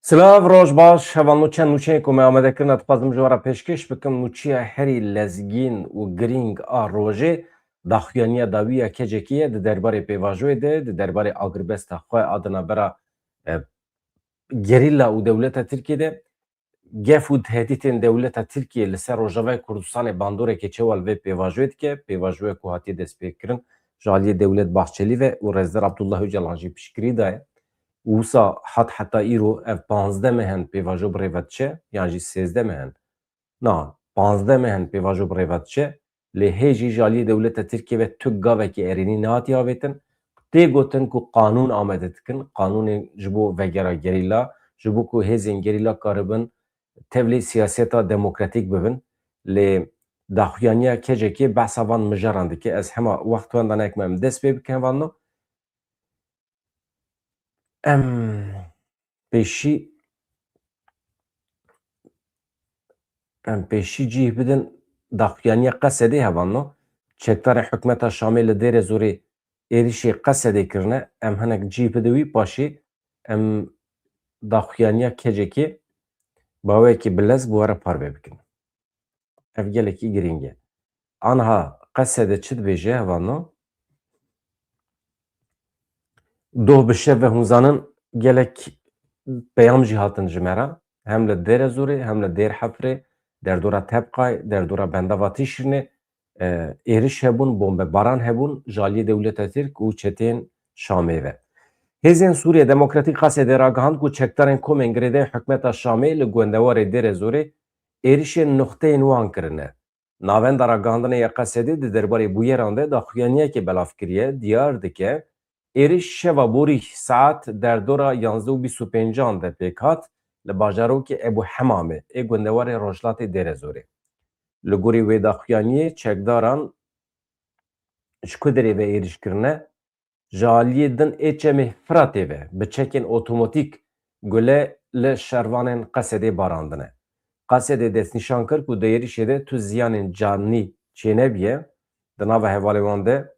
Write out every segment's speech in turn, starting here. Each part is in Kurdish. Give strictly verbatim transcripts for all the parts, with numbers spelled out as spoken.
Silav, roj baş, hevalno, çend nûçeyên ku me amade kirine, dixwazim ji we re pêşkêş bikim. Nûçeya herî lezgîn û girîng a rojê, daxuyaniya dawî ya K C K'ê ye, di derbarê pêvajoyê de, di derbarê agirbesta xwe a di navbera, e, gerîla û dewleta Tirkiyê de. Gef û tehdîtên dewleta Tirkiyê li ser Rojavayê Kurdistanê bandoreke çawa li vê pêvajoyê dike? Pêvajoyek ku hatiye destpêkirin ji aliyê Dewlet Bahçelî ve û Rêzdar Abdullah Ocalan jî piştgirî daye. Û wisa hat heta îro ev panzdeh meh in pêvajo bi rê ve diçe, yan jî sêzdeh meh in. Na, panzdeh meh in pêvajo bi rê ve diçe. Lê hê jî ji aliyê dewleta Tirkiyê ve tu gavekî erênî nehatiye avêtin. Tê gotin ku qanûn amade dikin, qanûnên ji bo vegera gerîla, ji bo ku hêzên gerîla karibin tevlî siyaseta demokratîk bibin. Lê daxuyaniya K C K'ê behsa van mijaran dike. Ez hema wext wenda nek me em dest pê bikin, hevalno. Em pêşî, em pêşî cih bidin daxuyaniya Qesedê, hevalno. Çekdarên hikûmeta Şamê li Dêrê Zorê êrişê Qesedê kirine. Em hinek cih bidin wî, paşê em daxuyaniya K C K'ê bi awayekî bilez bi we re parve bikin. Ev gelekî girîng e. Anha Qesede çi dibêje, hevalno? Doh bi şev ve hûn zanin gelek peyam jî hatin ji me re. Hem li Dêrezorê, hem li Dêrhefrê, derdora Tebqay, derdora Bendava Tişrînê, e, êriş hebûn, bombebaran hebûn ji aliyê dewleta Tirk û çeteyên Şamê ve. Hêzên Sûriye Demokratîk Qesedê ragihand ku çekdarên komên girêdayî hikûmeta Şamê li gundewarê Dêrezorê êrişên nuxteyên wan kirine. Navenda ragihandinê ya Qesedê di derbarê bûyeran de daxuyaniyekê belav kiriye, diyar dike, êriş şeva borî saet derdora yanzdeh û bîst û pêncan de pêk hat li bajarokê Ebû Hemamê ê gundewarê rojhilatê Dêrezorê. Li gorî wê daxuyaniyê çekdaran ji ku derê ve êriş kirine, ji aliyê din ê çemê Firatê ve bi çekên otomatîk gule li şervanên Qesedê barandine. Qesedê destnîşan kir ku di êrişê de tu ziyanên canî çênebiye. Di nava hevalê wan de,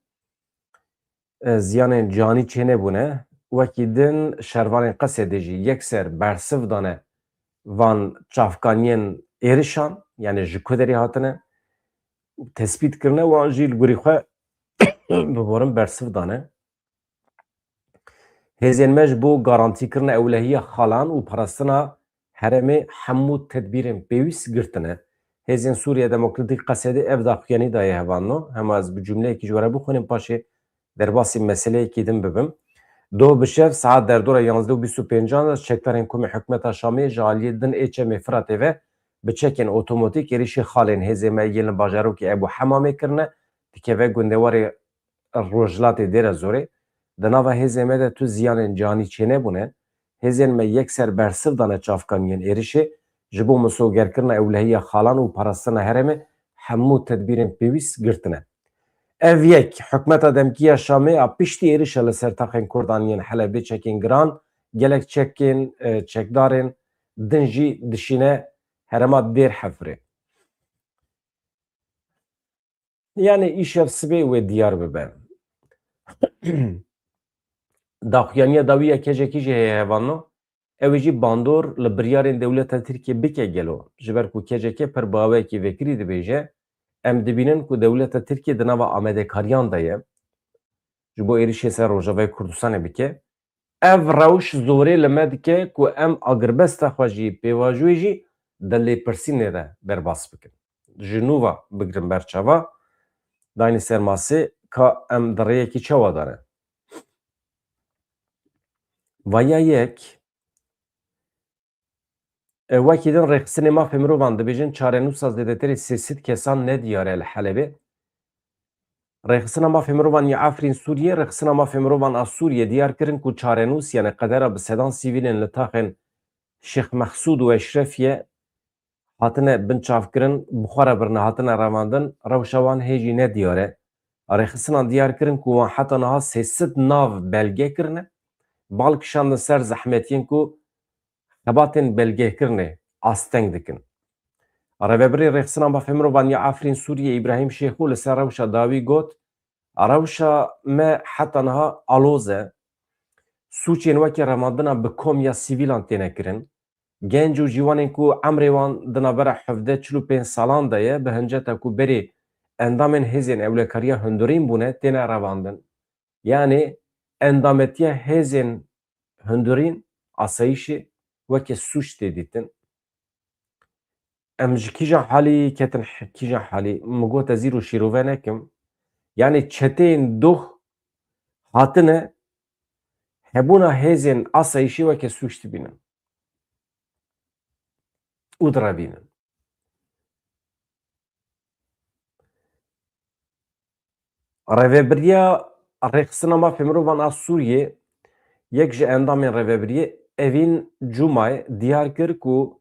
e, ziyanên canî çênebûne. Wekî din şervanên Qesedê jî yekser bersiv dane van çavkaniyên êrişan, yani ji ku derê hatine, tespît kirine, wan jî li gorî xwe biborin bersiv dane. Hêzên me ji bo garantîkirina ewlehiya xalan û parastina herêmê hemû tedbîrên pêwîst girtine. Hêzên Sûriye Demokratîk Qesedê ev daxuyanî daye, hevalno. Hema ez bi cumleyekî ji we re bixwînim, paşê derbasî meseleyekî din bibim. Doh bi şev saet derdora yanzdeh û bîst û pêncan de çekdarên komê hikûmeta Şamê ji aliyê din ê çemê Firatê ve bi çekên otomatîk êrişê xalên hêzên me yên li bajarokê Ebû Hemamê kirine, dikeve gundewarê rojhilatê Dêrezorê. Di nava hêzên me de tu ziyanên canî çênebûne. Hêzên me yekser bersiv dane çavkaniyên êrişê, ji bo misogerkirina ewlehiya xalan û parastina herêmê hemû tedbîrên pêwîst girtine. Ev yek, hikûmeta demkî ya Şamê a piştî êrişa li ser taxên Kurdan yên Helebê çekên giran, gelek çekên, e, çekdarên din jî dişîne herêma Dêr Hefrê. Yani îşev sibê wê diyar bibe. Daxuyaniya dawî ya K C K'ê jî heye, hevalno. Ew ê jî bandor li biryarên dewleta Tirkiyê bike gelo? Ji ber ku K C K pir bi awayekî vekirî dibêje, em dibînin ku dewleta Tirkiyê di nava amadekariyan de ye ji bo êrişê ser Rojavayê Kurdistanê bike. Ev rewş zorê li me dike ku em agirbesta xwe jî, pêvajoyê jî di lêpirsînê de derbas bikin. Ji nû ve bigirin ber çava, daynî ser masê ka em di rêyekî çawa de ne. Vaya yek, e, wekî din rêxistinê mafê mirovan dibêjin çarenûsa zêdetirê sê sed kesan nediyar e li Helebê. Rêxistina Mafê Mirovan ya Efrîn Sûriyê, Rêxistina Mafê Mirovan a Sûriyê diyar kirin ku çarenûs, yani qedera bi sedan sivîlên li taxên Şêx Mexsûd û Eşrefiye hatine binçavkirin, bi xwe re birine, hatine revandin, rewşa wan hê jî nediyar e. Rêxistinan diyar kirin ku wan heta niha sê sed nav belge kirine, bal kişandin ser zehmetiyên ku xebatên belgekirinê asteng dikin. Rêvebirê Rêxistina Mafê Mirovan ya Efrîn Sûriyê Îbrahîm Şêxû li ser rewşa dawî got, rewşa me heta niha aloz e. Sûcên wekî revandina bi kom ya sivîlan têne kirin. Genc û ciwanên ku emrê wan di navbera hevdeh çil û pênc salan de ye, bi hinceta ku berê endamên hêzên ewlekariya hundirîn bûne, têne revandin. Yanî endametiya hêzên hundirîn, asayîşê weke sûc tê dîtin. Em ji kîjan halî ketin he-, kîjan halî? Min got ez îro şîrove nekim. Yanî çeteyên doh hatine hebûna hêzên asayîşê weke sûc dibînin û direvînin. Rêvebiriya Rêxistina Mafê Mirovan a Sûriyê, yek ji endamên rêvebiriyê Evîn Cumayê diyar kir ku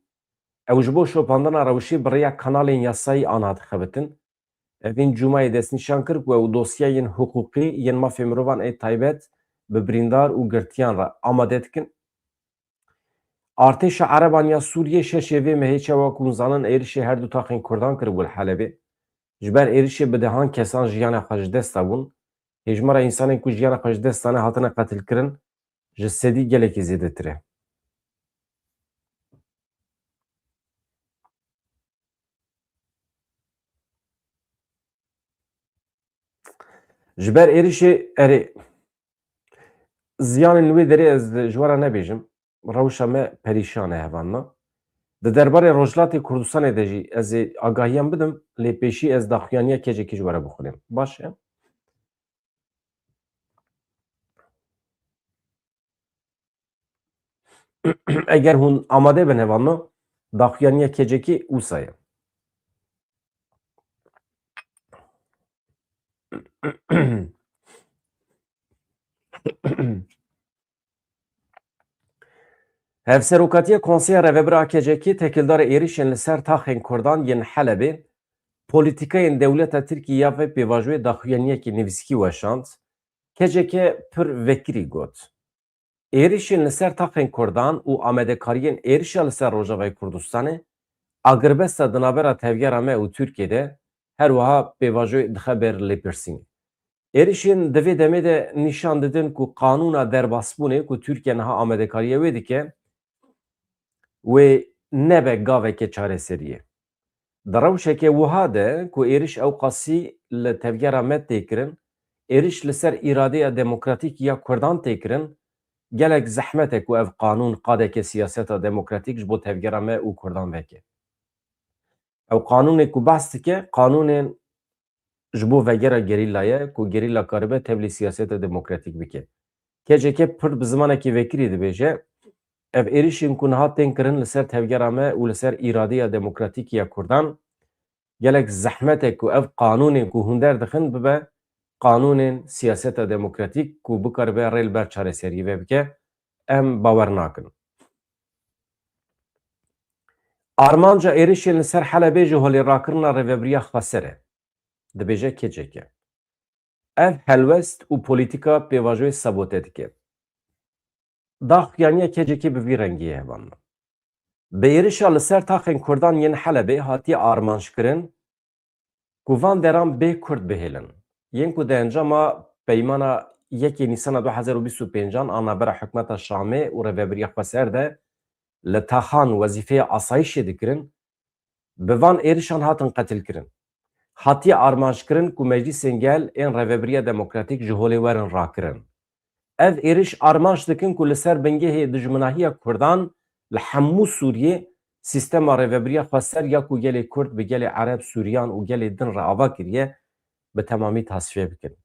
ew ji bo şopandina rewşê bi rêya kanalên yasayî ana dixebitin. Evîn Cumayê destnîşan kir ku ew dosyayên hiqûqî yên mafê mirovan ê taybet bi birîndar û girtiyan re amade dikin. Artêşa Ereban ya Sûriyê şeşê vê mehê, çawa ku hûn zanin, êrişê her du taxên Kurdan kiribû li Helebê. Ji ber êrişê bi dehan kesan jiyana xwe ji dest dabûn. Hêjmara însanên ku jiyana xwe ji dest dane hatine qetilkirin ji sedî gelekî zêdetir e. Ji ber êrişê, erê, ziyanên wê derê ez ji we re nebêjim. Rewşa me perîşan e hevanna. Di derbarê Rojhilatê Kurdistanê de jî ez ê agahiyan bidim, lê pêşî ez daxuyaniya kecekî ji we re bixwînim. Baş e? Eger hûn amade bin hevanno, daxuyaniya kecekî wisa ye. Hevserokatiya Konseya Rêvebir a K C K têkildarê êrişên li ser taxên Kurdan yên Helebê, polîtîkayên dewleta Tirkî ya vê pêvajoyê daxuyaniyekî nivîskî weşand. K C K pir vekirî got, êrişên li ser taxên Kurdan û amadekariyên êrişa li ser Rojavayê Kurdistanê agirbesta di navbera tevgera me û Tirkiyê de, her wiha pêvajoyê dixe ber lêpirsînê. Êrişên di vê demê de nîşan didin ku qanûna derbasbûnê ku Tirkiye niha amadekariya wê dike, wê nebe gaveke çareseriyê. Di rewşeke wiha de ku êriş ewqasî li tevgera me tê kirin, êriş li ser îradeya demokratîk ya Kurdan tê kirin, gelek zehmet e ku ev qanûn qadeke siyaseta demokratîk ji bo tevgera me û Kurdan veke. Ew qanûnê ku behs dike, qanûnên ji bo vegera gerîla ye ku gerîla karibe tevlî siyaseta demokratîk bike. K C K pir bi zimanekî vekirî dibêje, ev êrişên ku niha tên kirin li ser tevgera me û li ser îradeya demokratîk ya Kurdan, gelek zehmet e ku ev qanûnên ku hûn derdixin bibe qanûnên siyaseta demokratîk ku bikaribe rê li ber çareseriyê ve bike, em bawer nakin. Armanca êrişên li ser Helebê ji holê rakirina rêvebiriya xweser e, dibêje K C K. Ev helwest û polîtîka pêvajoyê sabote dike. Daxuyaniya K C K bi vî rengî ye hevanna. Bi êrişa li ser taxên Kurdan yên Helebê hatiye armanc kirin ku van deran bê Kurd bihêlin. Yên ku di encama peymana yekê Nîsana du hezar û bîst û pêncan a navbera hikûmeta Şamê û rêvebiriya xweser de li taxan wezîfeya asayîşê dikirin, bi van êrişan hatin qetilkirin. Hatiye armanckirin ku Meclîsên Gel ên Rêvebiriya Demokratîk ji holê werin rakirin. Ev êriş armanc dikin ku li ser bingehê dijminahiya Kurdan li hemû Sûriyê, sîstema rêvebiriya xweser ya ku gelê Kurd bi gelê Ereb, Sûriyan û gelê din re ava kiriye, bi temamî tasfiye bikin.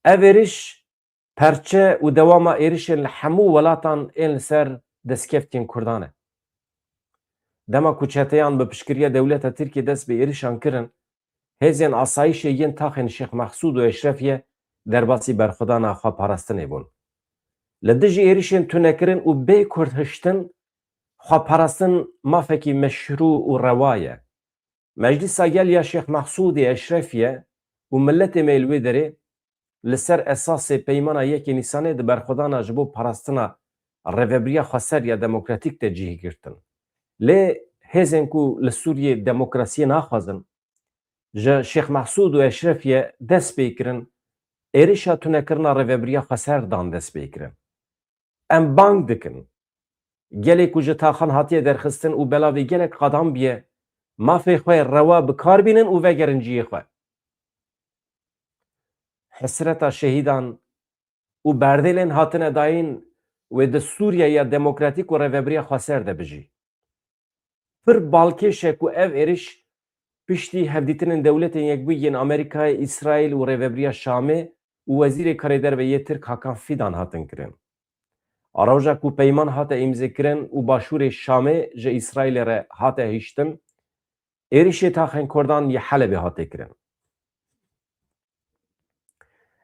Ev êriş perçe û dewama êrişên li hemû welatan ên li ser destkeftiyên Kurdan e. Dema ku çeteyan bi piştgiriya dewleta Tirkiyê dest bi êrişan kirin, hêzên asayîşê yên taxên Şêx Mexsûd û Eşrefiye derbasî berxwedana xweparastinê bûn. Li dijî êrişên tunekirin û bê Kurd hiştin, xweparastin mafekî meşrû û rewa ye. Meclîsa Gel ya Şêx Mexsûdê Eşrefiye û miletê me li wê derê li ser esasê Peymana Yekê Nîsanê di berxwedana ji bo parastina rêvebiriya xweser ya demokratîk de cih girtin. Lê hêzên ku li Sûriyê demokrasiyê naxwazin, ji Şêx Mexsûd û Eşrefiye dest pê kirin, êrişa tunekirina rêvebiriya xweser dan dest pê kirin. Em bang dikin, Gelê ku ji taxan hatiye derxistin û belavê gelek qadan biye, mafê xwe rewa bi kar bînin û vegerin cihê xwe. Hesreta şehîdan û berdêlên hatine dayîn wê di Sûriyeya demokratîk û rêvebiriya xweser de bijî. Pir balkêş e ku ev êriş piştî hevdîtinên Dewletên Yekbûyî yên Amerîkayê, Îsraîl û Rêvebiriya Şamê û Wezîrê Karê Derve yê Tirk Hakan Fîdan hatin kirin. A roja ku peyman hate îmzekirin û başûrê Şamê ji Îsraîlê re hate hiştin, êrişê taxên Kurdan yê Helebê hate kirin.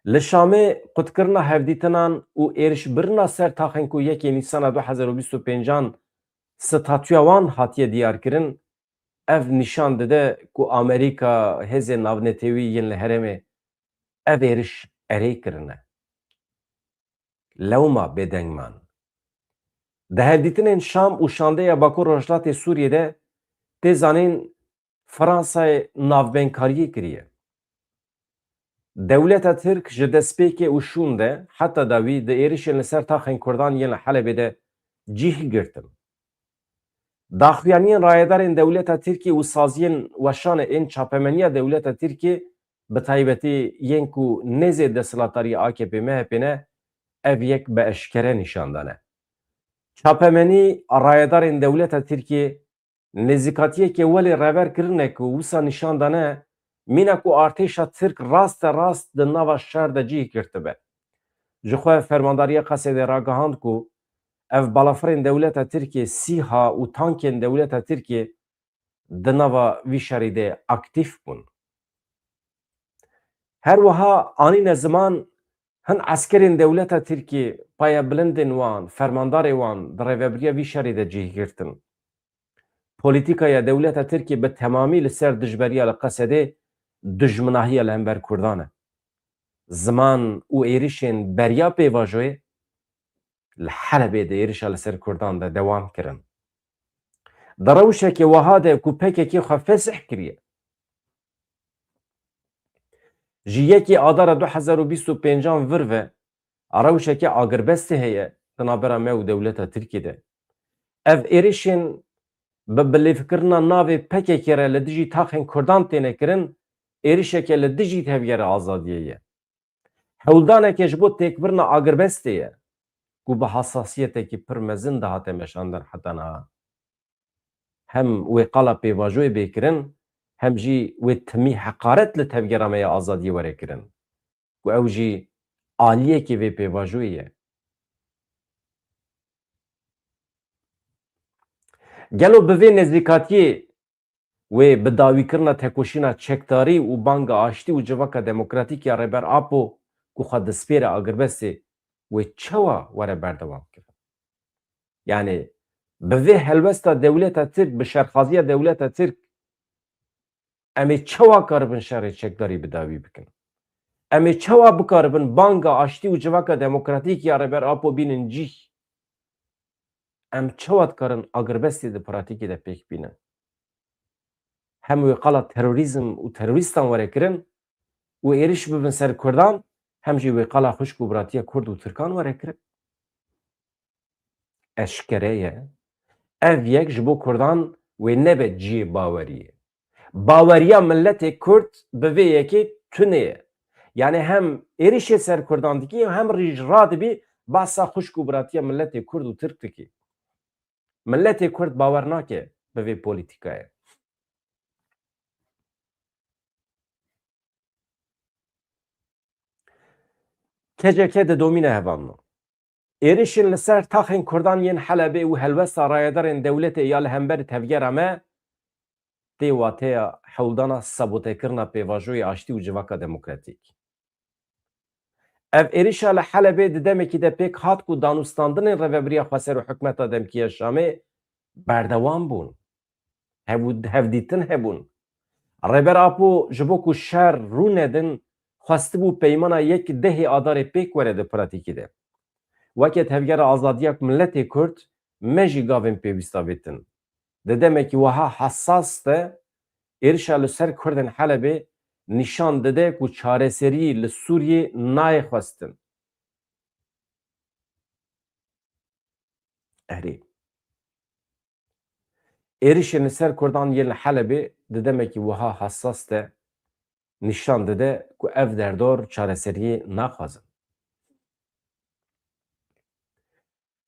Li Şamê qutkirina hevdîtinan û êrişbirina ser taxên ku yekê Nîsana du hezar û bîst û pêncan statûya wan hatiye diyarkirin, ev nîşan dide ku Amerîka, hêzên navnetewî yên li herêmê ev êriş erê kirine. Lewma bêdeng man. Di hevdîtinên Şam û şandeya Bakur Rojhilatê Sûriyê de tê zanîn Fransayê navbengkariyê kiriye. Dewleta Tirk ji destpêkê û şûn de heta dawî di êrişên li ser taxên Kurdan yên li Helebê de cih girtin. Daxuyaniyên rayedarên dewleta Tirkiyê û saziyên weşanê ên çapemeniya dewleta Tirkiyê, bi taybetî yên ku nêzê desthilatdariya A K P M H P ne, ev yek bi eşkere nîşan dane. Çapemenî rayedarên dewleta Tirkiyê nêzîkatiyeke welê rêber kirine ku wisa nîşan dane mîna ku artêşa Tirk raste rast di nava şer de cih girtibe. Ji xwe Fermandariya Qesedê ragihand ku ev balafirên dewleta Tirkiyê, SÎHA û tankên dewleta Tirkiyê di nava vî şerî de aktîf bûn. Her wiha anîne ziman hin eskerên dewleta Tirkiyê, payebilindên wan, fermandarê wan di rêvebiriya vî şerî de cih girtin. Polîtîkaya dewleta Tirkiyê bi temamî li ser dijberiya li Qesedê dijminahiya li hember Kurdan e. Ziman û êrişên beriya pêvajoyê li Helebê di êrişa li ser Kurdan de dewam kirin. Di rewşeke wiha de ku P K K xwe fesih kiriye, ji yekê Adara du hezar û bîst û pêncan vir ve rewşeke agirbestê heye di navbera me û dewleta Tirkiyê de. Ev êrişên bi bilêvkirina navê P K K re li dijî taxên Kurdan têne kirin, êrişeke li dijî tevgera azadiyê ye. Hewldaneke ji bo têkbirina agirbestê ye, ku bi hassasiyetekî pir mezin dihate meşandin heta niha. Hem wê qala pêvajoyê bê kirin, hem jî wê timî heqaret li tevgera me ya azadiyê were kirin, ku ew jî aliyekê vê pêvajoyê ye. Gelo bi vê nêzîkatiyê wê bi dawîkirina tekoşîna çekdarî û banga aştî û civaka demokratîk ya Rêber Apo ku xwe dispêre agirbestê wê çawa were berdewam kirin? Yanî bi vê helwesta dewleta Tirk, bi şerxaziya dewleta Tirk, em ê çawa karibin şerê çekdarî bi dawî bikin? Em ê çawa bikaribin banga aştî û civaka demokratîk ya Rêber Apo bînin cîh? Em çawa dikarin agirbestê di pratîkê de pêk bînin? Hem wê qala terorîzm û terorîstan were kirin û êriş bibin ser Kurdan, hem jî wê qala xwişk û biratiya Kurd û Tirkan were kirin. Eşkere ye. Ev yek ji bo Kurdan wê nebe cihê baweriyê. Baweriya miletê Kurd bi vê yekê tune ye. Yanî hem êrişê ser Kurdan dikî, hem rîj radibî, basa xwişk û biratiya miletê Kurd û Tirk dikî. Miletê Kurd bawer nake bi vê polîtîkayê. K C K didomîne hevalno. Êrişên li ser taxên Kurdan yên Helebê û helwesta rayedarên dewletê ya li hember tevgera me tê wateya hewldana sabotekirina pêvajoyê aştî û civaka demokratîk. Ev êrişa li Helebê di demekî de pêk hat ku danûstandinên Rêvebiriya Xweser û Hikûmeta Demkî ya Şamê berdewam bûn. Hebû-, hevdîtin hebûn. Rêber Apo ji bo ku şer rû nedin, xwestibû peymana yek dehê Adarê pêk were di pratîkî de. Weke Tevgera Azadiya Miletê Kurd, me jî gavên pêwîst avêtin. Di demekî wiha hesas de êrişa li ser Kurdên Helebê nîşan dide ku çareserî li Sûriyê nayê xwestin. Erê. êrişên li ser Kurdan yên li Helebê di demekî wiha hesas de nîşan dide ku ev derdor çareseriyê naxwazin.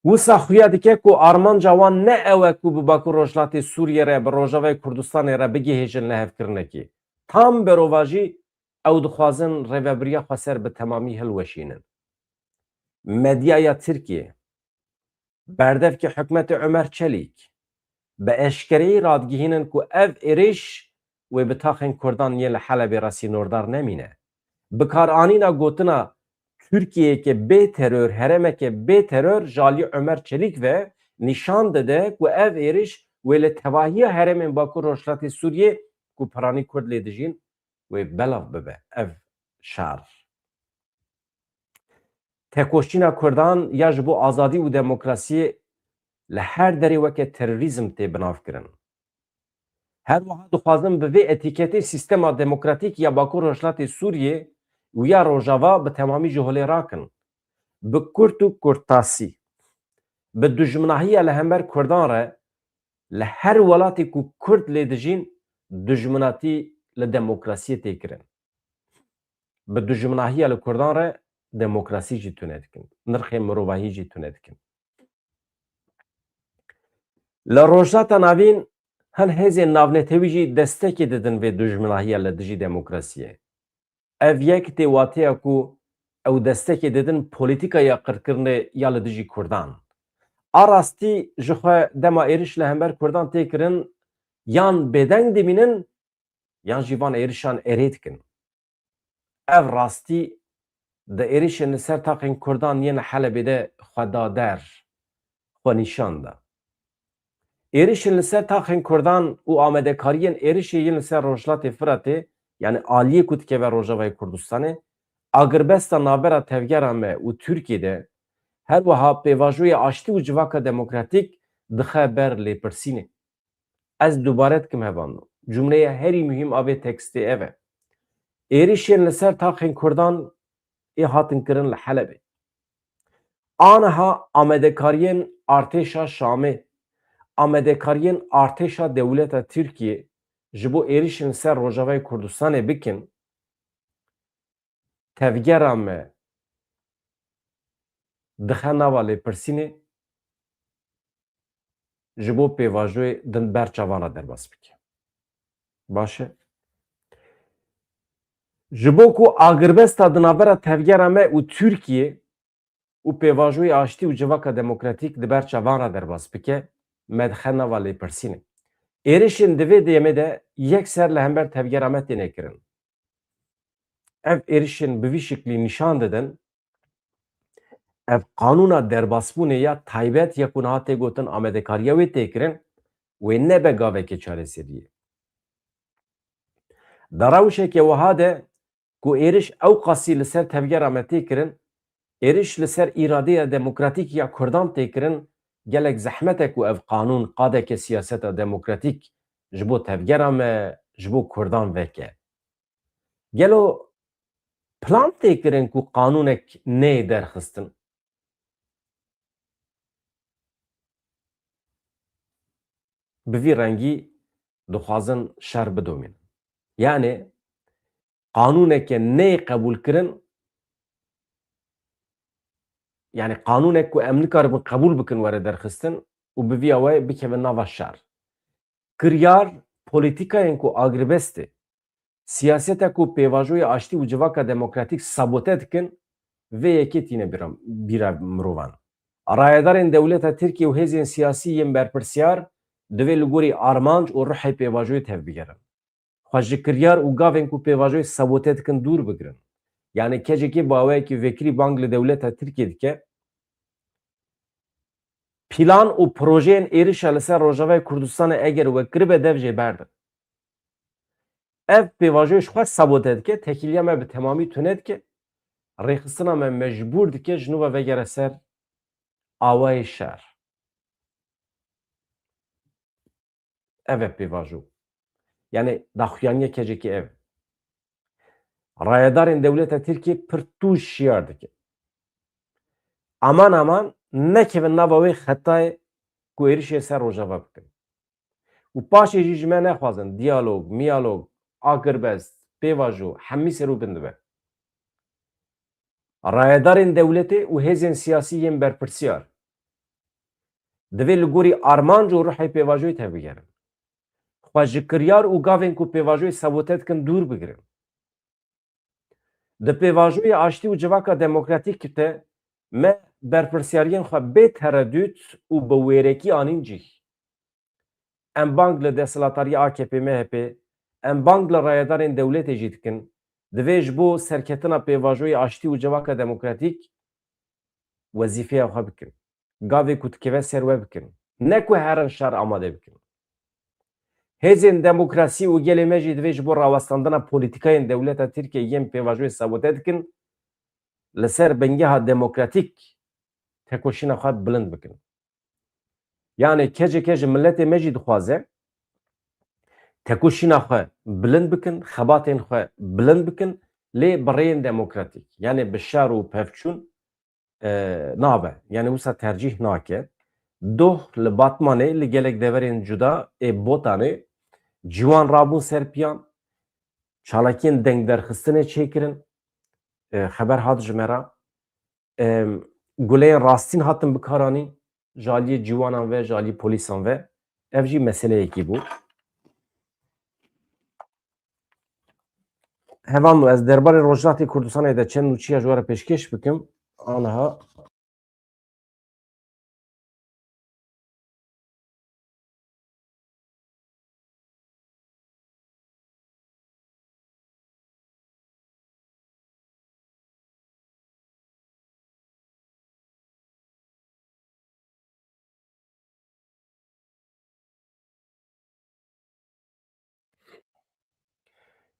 Wisa xuya dike ku armanca wan ne ew e ku bi Bakur Rojhilatê Sûriyê re, bi Rojavayê Kurdistanê re bigihêjin lihevkirinekê. Tam berovajî ew dixwazin rêvebiriya xweser bi temamî hilweşînin. Medyaya Tirkiyê, berdevkê hikûmetê Omer Çelîk, bi eşkereyî radigihînin ku ev êrîş wê bi taxên Kurdan yên li Helebê re sînordar nemîne. Bikaranîna gotina Tirkiyeyeke bê teror, herêmeke bê teror ji alî Omer Çelîk ve nîşan dide ku ev êrîş wê li tevahiya herêmên Bakur Rojhilatê Sûriyê ku piranî Kurd lê dijîn, wê belav bibe ev şer. Tekoşîna Kurdan ya ji bo azadî û demokrasiyê li her derê weke terorîzm tê binavkirin. Her wiha dixwazin bi vê etîketê sîstema demokratîk ya Bakur Rojhilatê Sûriyê û ya Rojava bi temamî ji holê rakin. Bi kurt û kurtasî, bi dijminahiya li hember Kurdan re li her welatê ku Kurd lê dijîn, dijminatî li demokrasiyê tê kirin. Bi dijminahiya li Kurdan re demokrasî jî tune dikin. Nirxên mirovahî jî tune dikin. Li Rojhilata Navîn hin hêzên navnetewî jî destekê didin vê dijminahiya li dijî demokrasiyê. Ev yek tê wateya ku ew destekê didin polîtîkaya qirkirinê ya li dijî Kurdan. A rastî ji xwe dema êriş li hember Kurdan tê kirin, yan bêdeng dimînin, yan jî van êrişan erê dikin. Ev rastî di êrişên li ser taxên Kurdan yên li Helebê de xwe da der, xwe nîşan da. Êrişên li ser taxên Kurdan û amadekariyên êrişê yên li ser Rojhilatê Firatê, yanî aliyê ku dikeve Rojavayê Kurdistanê, agirbesta navbera tevgera me û Tirkiyê de, her wiha pêvajoya aştî û civaka demokratîk dixe ber lêpirsînê. Ez dubare dikim hevalno. Cumleya herî muhîm a vê tekstê ev e. Êrişên li ser taxên Kurdan ê hatin kirin li Helebê. Aniha amadekariyên artêşa Şamê, amadekariyên artêşa dewleta Tirkiyê ji bo êrişên li ser Rojavayê Kurdistanê bikin, tevgera me dixe nava lêpirsînê, ji bo pêvajoyê di ber çavan re derbas bike. Baş e. Ji bo ku agirbesta di navbera tevgera me û Tirkiyê û pêvajoyê aştî û civaka demokratîk di ber çavan re derbas bike, me dixe nava lêpirsînê. Êrişên di vê demê de yekser li hember tevgera me têne kirin. Ev êrişên bi vî şiklî nîşan didin, ev qanûna derbasbûnê ya taybet ya ku niha tê gotin amadekariya wê tê kirin, wê nebe gaveke çareseriyê. Di rewşeke wiha de ku êriş ew qasî li ser tevgera me tê kirin, êriş li ser îradeya demokratîk ya Kurdan tê kirin, gelek zehmet e ku ev qanûn qadeke siyaseta demokratîk ji bo tevgera me, ji bo Kurdan veke. Gelo plan tê kirin ku qanûnek neyê derxistin? Bi vî rengî dixwazin şer bidomînin. Yanê qanûneke neyê qebûlkirin, yanê qanûnek ku em nikaribin qebûl bikin were derxistin û bi vî awayê bikevin nava şer. Kiryar, polîtîkayên ku agirbestê, siyaseta ku pêvajoya aştî û civaka demokratîk sabote dikin, vê yekê tîne bîra, bîra mirovan. Rayedarên dewleta Tirkiyê û hêzên siyasî yên berpirsiyar divê li gorî armanc û ruhê pêvajoyê tevbigerin. Xwe ji kiryar û gavên ku pêvajoyê sabote dikin dûr bigirin. Yanî kecekê bi awayekî vekirî bang li dewleta Tirkiyê dike, plan û projeyên êrişa li ser Rojavayê Kurdistanê eger we kiribe dev jê berdin. Ev pêvajoyê ji xwe sabote dike, tekîliya me bi temamî tune dike, rêxistina me mecbûr dike ji nû ve vegere ser awayê şer. Ev e pêvajo. Yanî daxuyaniya kecekê ev. Rayedarên dewleta Tirkiyê pir tûj şiyar dikin. Aman aman nekevin nava wê xetayê ku êrişê ser Rojava bikin. Û paşê jî ji me nexwazin diyalog, miyalog, agirbest, pêvajo, hemî ser û bin dibe. Rayedarên dewletê û hêzên siyasî yên berpirsiyar divê li gorî armanc û ruhê pêvajoyê tevbigerin. Xwe ji kiryar û gavên ku pêvajoyê sabote dikin dûr bigirin. Di pêvajoyê aştî û civaka demokratîk de me berpirsyariyên xwe bê teredût û bi wêrekî anîn cih. Em bang li desthilatdariyê A K P M H P, em bang li rayedarên dewletê jî dikin. Divê ji bo serketina pêvajoyê aştî û civaka demokratîk wezîfeya xwe bikin. Gavê ku dikeve ser we bikin. Ne ku herin şer amade bikin. Hêzên demokrasî û gelê me jî divê ji bo rawestandina polîtîkayên dewleta Tirkiye yên pêvajoyê sabote dikin, li ser bingeha demokratîk tekoşîna xwe bilind bikin. Yanê keceke ji miletê me jî dixwaze tekoşîna xwe bilind bikin, xebatên xwe bilind bikin, lê bi rêyên demokratîk, yanê bi şer û pevçûn, e, nabe. Yanê wisa tercîh nake. Doh li Batmanê, li gelek deverên cuda ê Botanê ciwan rabûn ser piyan, çalakiyên dengderxistinê çêkirin. E, xeber hat ji me re. E, guleyên rastîn hatin bikaranîn ji aliyê ciwanan ve, ji aliyê polîsan ve. Ev jî meseleyekî bû. Hevalno, ez derbarê Rojhilatê Kurdistanê de çend nûçiya ji we re pêşkêş bikim. Aniha.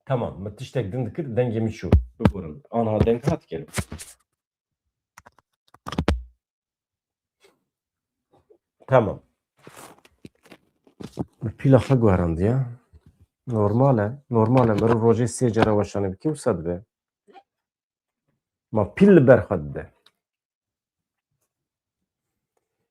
Tamam, min tiştek din dikir, dengê min çû. Biborin. Anha deng hat gelin. Tamam. Bi pîla xwe guherandiye. Normal e. Normal e. Mirov rojê sê cara weşanê bike, wisa dibe. Ma pîl li ber xwe dide.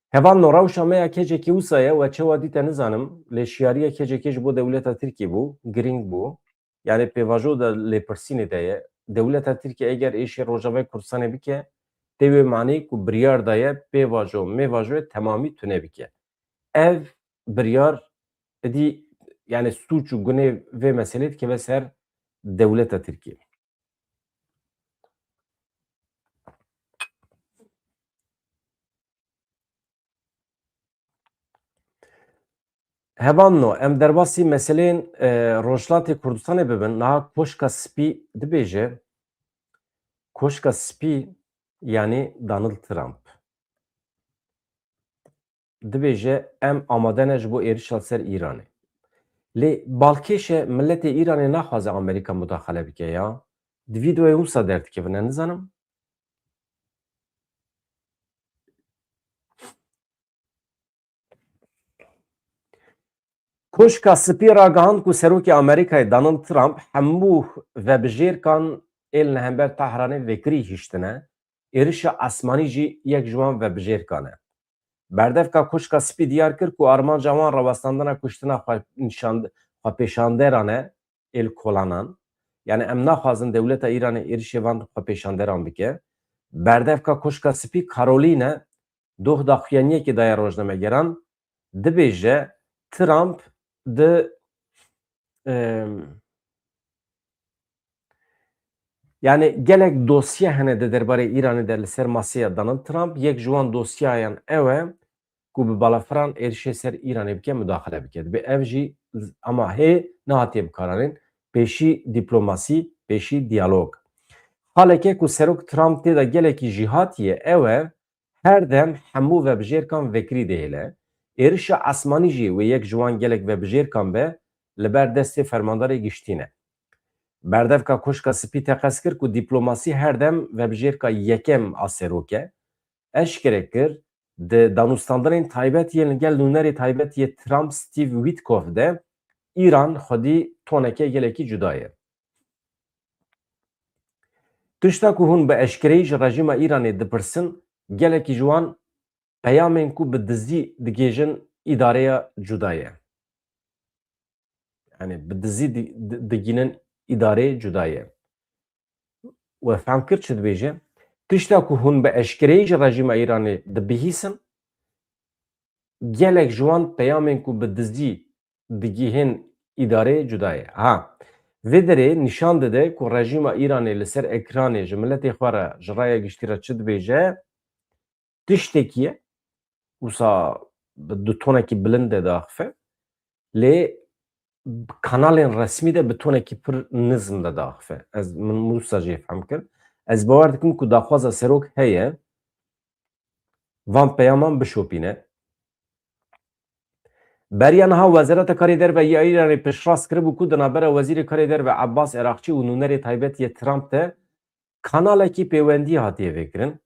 Hevalno, rewşa me ya kecekî wisa ye, we çawa dîte nizanim, lê şiyariya kecekê ji bo dewleta Tirkiyê bû, girîng bû. Yanê pêvajo de lêpirsînê de ye. Dewleta Tirkiye eger êşê Rojavayê Kurdistanê bike, tê wê manî ku biryar daye pêvajo, mêvajoyê temamî tune bike. Ev biryar êdî, yanê sûc û gunê vê meselê dikeve ser dewleta Tirkiye. Hevalno, em derbasî meseleyên, e, Rojhilatê Kurdistanê bibin. Niha Koşka Spî dibêje, Koşka Spî, yanî Donald Trump, dibêje, em amade ne ji bo êrişa li ser Îranê. Lê balkêş e, miletê Îranê naxwaze Amerîka mudaxele bike ya. Di vîdeoyê wisa derdikevin, ez nizanim. Koşka Spî ragihand ku Serokê Amerîkayê Donald Trump hemû vebijêrkan ê li hember Tehranê vekirî hiştine, êrişa esmanî jî yek ji wan vebijêrkan e. Berdevka Koşka Spî diyar kir ku armanca wan rawestandina kuştina xwe nîşan-, xwepêşanderan e ê li kolanan. Yanî em naxwazin dewleta Îranê êrişê van xwepêşanderan bike. Berdevka Koşka Spî Karolîn e, doh daxuyaniyekê daye rojnamegeran, dibêje Trump di, em, yanî gelek dosye hene di derbarê Îranê de li ser masaya Donald Trump. Yek ji wan dosyayan ew e ku bi balafiran êrişê ser Îranê bike, mudaxile bike. Dibê ev jî, ama hê nehatiye bikaranîn, pêşî dîplomasî, pêşî diyalog. Xaleke ku Serok Trump tê de gelekî jêhatî ye ew e, her dem hemû vebijêrkan vekirî dihêle. Êrişa esmanî jî wê yek ji wan gelek vebijêrkan be, li ber destê fermandarê giştî ne. Berdevka Koşka Spî teqez kir ku dîplomasî her dem vebijêrka yekem a Serok e. Eşkere kir, di danûstandinên taybet yên li gel nûnerê taybet yê Trump Steve Witkoff de Îran xwedî toneke gelekî cuda ye. Tişta ku hûn bi eşkereyî ji rejîma Îranê dipirsin, gelekî ji wan peyamên ku bi dizî digihêjin îdareya cuda ye. Yani bi dizî di- di- digînin îdareyê cuda ye. We fehm kir çi dibêje? Tişta ku hûn bi eşkereyî ji rejîma Îranê dibihîsin, gelek ji wan peyamên ku bi dizî digihên îdareyê cuda ye. Ha, vê derê nîşan dide ku rejîma Îranê li ser ekranê ji miletê xwe re, ji raya giştî re çi dibêje, tiştekî ye. Wisa bi du tonekî bilind de diaxife. Lê kanalên resmî de bi tonekî pir nizm de diaxife. Ez, min, min wisa jê fehm kir. Ez bawer dikim ku daxwaza serok heye van peyaman bişopîne. Beriya niha Wezareta Karê Derve ya Îranê piştrast kiribû ku di navbera Wezîrê Karê Derve Abbas Eraqçî û nûnerê taybet yê Trump de kanalekî pêwendiyê hatiye vêkirin.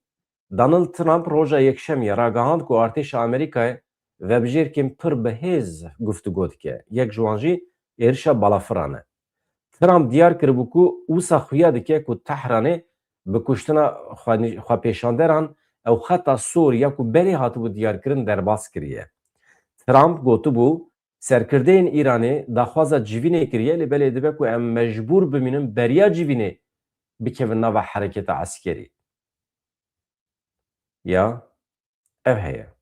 Donald Trump roja Yekşemiyê ragihand ku artêşa Amerîkayê vebijêrkên pir bi hêz guftûgo dike. Yek ji wan jî êrişa balafiran e. Trump diyar kiribû ku wisa xuya dike ku Tehranê bi kuştina xwe-, xwepêşanderan ew xeta sor ya ku berê hatibû diyarkirin derbas kiriye. Trump gotibû, serkirdeyên Îranê daxwaza civînê kiriye, lê belê dibe ku em mecbûr bimînin beriya civînê bikevin nava hereketa eskerî. Ya, ev heye.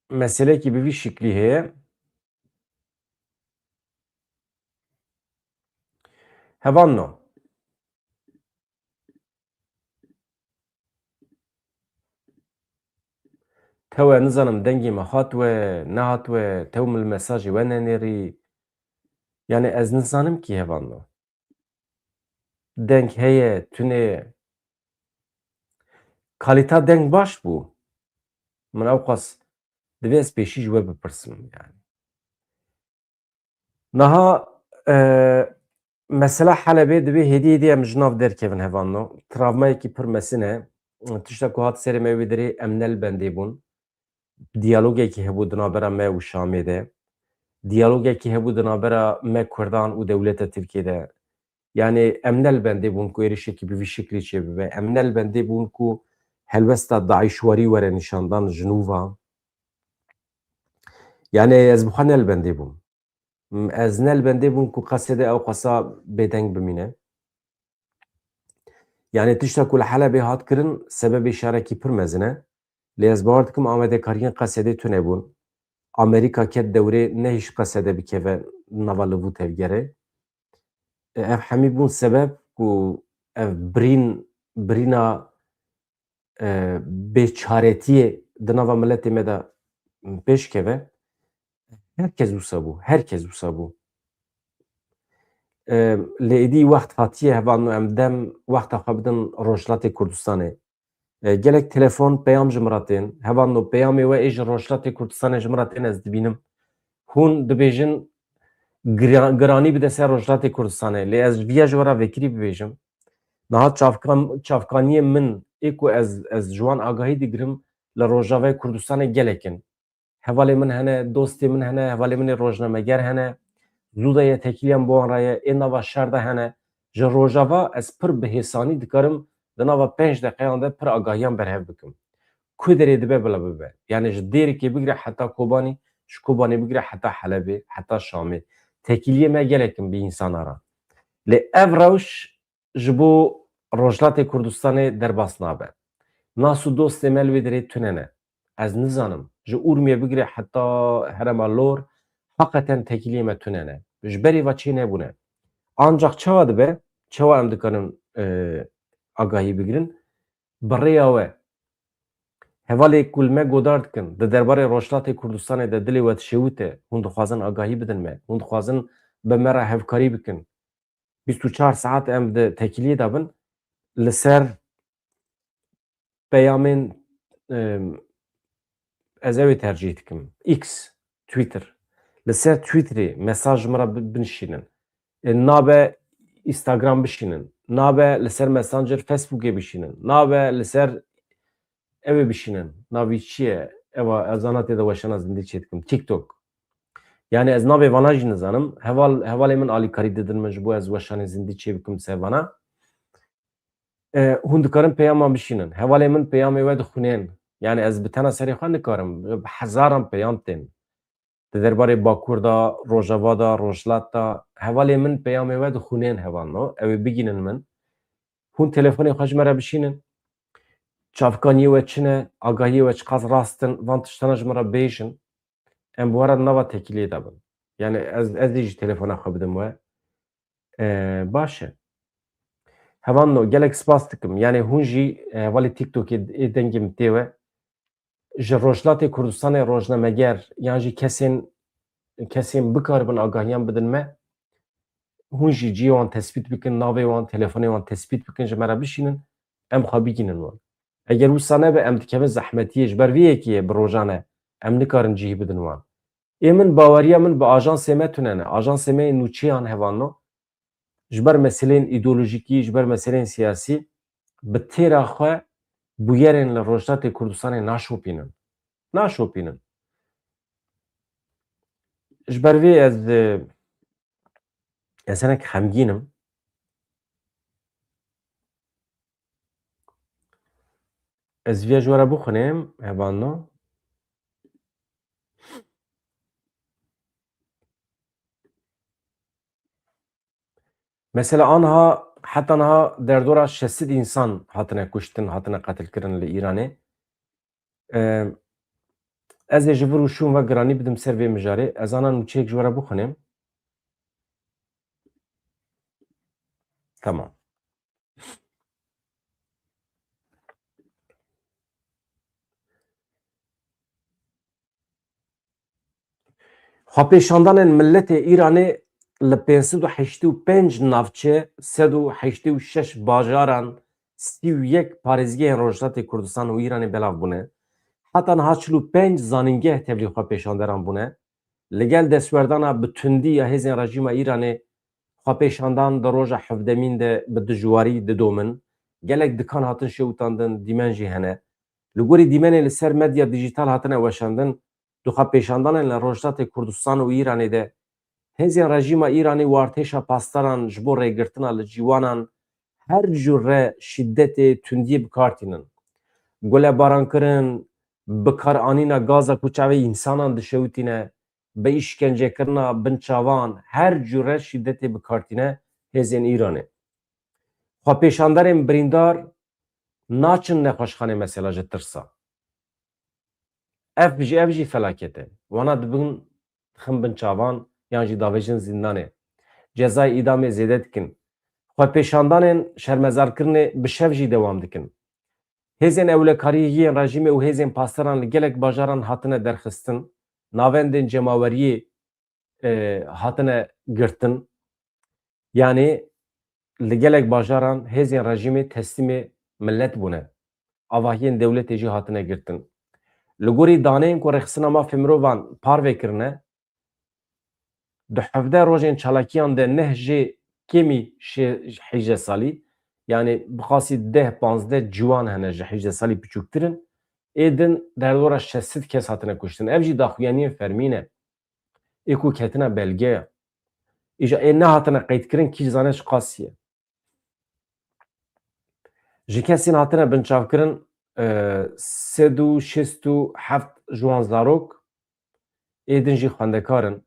Meselekî bi vî şiklî heye. Hevalno. Tewe nizanim dengê me hat we, nehat we, tew min mesajê we nenêrî. Yani ez nizanim kî hevalno. Deng heye, tune ye. Kalîta deng baş bû. Min ewqas divê ez pêşî ji we bipirsim yani. Niha, e, mesela Helebê divê hêdî hêdî em ji nav derkevin hevalno. Travmayekî pir mezin e. Tişta ku hat serê me wê derê em ne li bendê bûn. Diyalogekî hebû di navbera me û Şamê de. Diyalogekî hebû di navbera me Kurdan û dewleta Tirkiyê de. Yani em ne li bendê bûn ku êrişekî bi vî şiklî çêbibe. Em ne li bendê bûn ku helwesta DAIŞ warî were nîşandan ji nû ve. Yani ez bi xwe ne li bendê bûm. Ez ne li bendê bûm ku Qesedê ew qasa bêdeng bimîne. Yani tişta ku li Helebê hat kirin sebebê şerekî pir mezin e. Lê ez bawer dikim amadekariyên Qesedê tune bûn. Amerîka ket dewrê nehişt Qesede bikeve nava liv û tevgerê. E, ev hemî bûn sebeb ku ev birîn, birîna, e, bêçaretiyê di nava miletê me de pêş keve. Her kes wisa bû, her kes wisa bû. E, lê êdî wext hatiye hevalno em dem wexta xwe bidin Rojhilatê Kurdistanê. E, gelek telefon, peyam ji min re tên. Hevalno peyamê we ê ji Rojhilatê Kurdistanê ji min re tên ez dibînim. Hûn dibêjin gira-, giranî bide ser Rojhilatê Kurdistanê. Lê ez viya ji we re vekirî bibêjim. Niha çavkan-, çavkaniyê min ê ku ez, ez ji wan agahî digirim li Rojavayê Kurdistanê gelek in. Hevalê min hene, dostê min hene, hevalê min ê rojnameger hene. Zû de ye tekiliyan bi wan re ye, ê nava şer de hene. Ji Rojava ez pir bi hêsanî dikarim di nava pênc deqeyan de pir agahiyan berhev bikim. Ku derê dibe bila bibe. Yani ji Dêrikê bigire heta Kobanî, ji Kobanê bigire heta Helebê, heta Şamê. Tekiliyê me gelek in bi însana re. Lê ev rewş ji bo Rojhilatê Kurdistanê derbas nabe. Nas û dostê me li wê derê tune ne. Ez nizanim, ji Urmiyê bigire heta herêma Lor, heqeten tekiliyê me tune ne. Ji berê ve çê nebûne. Ancak çawa dibe, çawa em dikarin, e, agahî bigirin? Bi rêya we. Hevalê ku li me godar dikin, di derbarê Rojhilatê Kurdistanê de dilê we dişewite, hûn dixwazin agahî bidin me, hûn dixwazin bi me re hevkarî bikin. Bîst û çar saet em di tekiliyê de bin, li ser peyamên, em, ez ew ê tercîh dikim. X, Twitter. Li ser Twitterê mesaj ji min re bi-, binişînin. E, nabe Instagram bişînin. Nabe li ser Messenger, Facebookê bişînin. Nabe li ser ew ê bişînin. Navî çi ye? Ewa, ez ana tê de weşana zindî çê dikim. TikTok. Yani ez navê vana jî nizanim. Heval, hevalê min alîkarî didin min ji bo ez weşanê zindî çê bikim ser vana. E, hûn dikarin peyaman bişînin. Hevalê min peyamê we dixwînên. Yani ez bi tena serê xwe nikarim. Bi hezaran peyam tên. Di derbarê Bakur de, Rojava de, Rojhilat de, hevalê min peyamê we dixwînên hevalno. Ew ê bigînin min. Hûn telefonê xwe ji me re bişînin. Çavkaniyê we çi ne? Agahiyê we çiqas rast in? Van tiştana ji min re bêjin. Em bi we re di nava tekîliyê de bin. Yani ez, ez ê jî telefona xwe bidim we. E, baş e. Hevalno, gelek spas dikim. Yani hûn jî, e, hevalê TikTokê ê dengê min tê we. Ji Rojhilatê Kurdistanê rojnameger yan jî kesên, kesên bikaribin agahiyan bidin me. Hûn jî cihê wan tespît bikin, navê wan, telefonê wan tespît bikin, ji me re bişînin, em xwe bigînin wan. Eger wisa nebe, em dikevin zehmetiyê. Ji ber vê yekê ye bi rojan e, em nikarin cihî bidin wan. Ê min, baweriya min bi ajansê me tune ne. Ajansê me yê nûçeyan hevalno, ji ber meseleyên îdeolojîkî, ji ber meseleyên siyasî, bi têra xwe bûyerên li Rojhilatê Kurdistanê naşopînin. Naşopînin. Ji ber vê ez, e, ez hinek xemgîn im. Ez viya ji we re bixwînim, hevalno. Mesela anha, heta niha derdora şeş sed însan hatine kuştin, hatine qetilkirin li Îranê. Em, ez ê ji vir û şûn ve giranî bidim ser vê mijarê. Ez ana nûçeyek ji we re bixwînim. Tamam. Xwepêşandanên miletê Îranê li pênc sed û heştê û pênc navçe, sed û heştê û şeş bajaran, sî û yek parêzgehên Rojhilatê Kurdistan û Îranê belav bûne. Heta niha çil û pênc zanîngeh tevlî xwepêşanderan bûne. Li gel destwerdana bi tundî ya hêzên rejîma Îranê, xwepêşandan di roja hevdemîn de bi dijwarî didomin. Gelek dikan hatin şewitandin, dîmen jî hene. Li gorî dîmenê li ser medya dijîtal hatine weşandin, di xwepêşandanên li Rojhilatê Kurdistan û Îranê de hêzên rejîma Îranê û artêşa pasdaran ji bo rêgirtina li ciwanan her cure şîdetê, tundiyê bi kar tînin. Gulebarankirin, bikaranîna gaza ku çavê însanan dişewitîne, bi îşkencekirina binçavan, her cure şîdetê bi kar tîne hêzên Îranê. Xwepêşanderên birîndar naçin nexweşxanê mesela ji tirsa. Ev jî, ev jî felaket e. Wana dibin, dixin binçavan yan jî davêjin zîndanê. Cezayê îdamê zêde dikin. Xwepêşandanên şermezarkirinê bi şev jî dewam dikin. Hêzên ewlekariyê yên rejîmê û hêzên pasdaran li gelek bajaran hatine derxistin. Navendên cemaweriyê, e, hatine girtin. Yanî li gelek bajaran hêzên rejîmê teslîmê milet bûne. Avahiyên dewletê jî hatine girtin. Li gorî daneyên ku Rêxistina Mafê Mirovan parve kirine, di hevdeh rojên çalakiyan de neh jê kêmî şê-, heyjde salî, yanî bi qasî deh panzdeh ciwan hene ji heyjde salî piçûktir in, ê din derdora şeş sed kes hatine kuştin. Ev jî daxuyaniyên fermî ne. Ê ku ketine belgeya. Îja ê nehatine qeydkirin kî zane ji qasî ye. Ji kesên hatine binçavkirin, e, sed û şêst û heft ji wan zarok, ê din jî xwendekar in.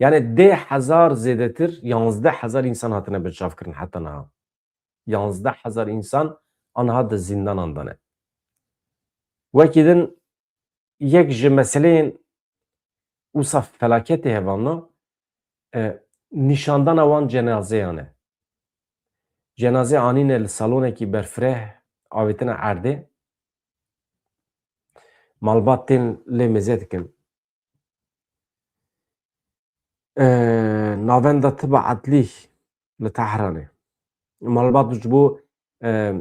Yani deh hezar zêdetir, yanzdeh hezar însan hatine binçavkirin heta niha. Yanzdeh hezar însan aniha di zîndanan de ne. Wekî din yek ji meseleyên wisa felaketê hevalno, e, nîşandana wan cenazeyan e. Cenaze anîne li salonekî berfireh, avêtine erdê. Malbat tên lê mêze dikin. E, Navenda Tiba Edlî li Tehranê. Malbat ji bo, e,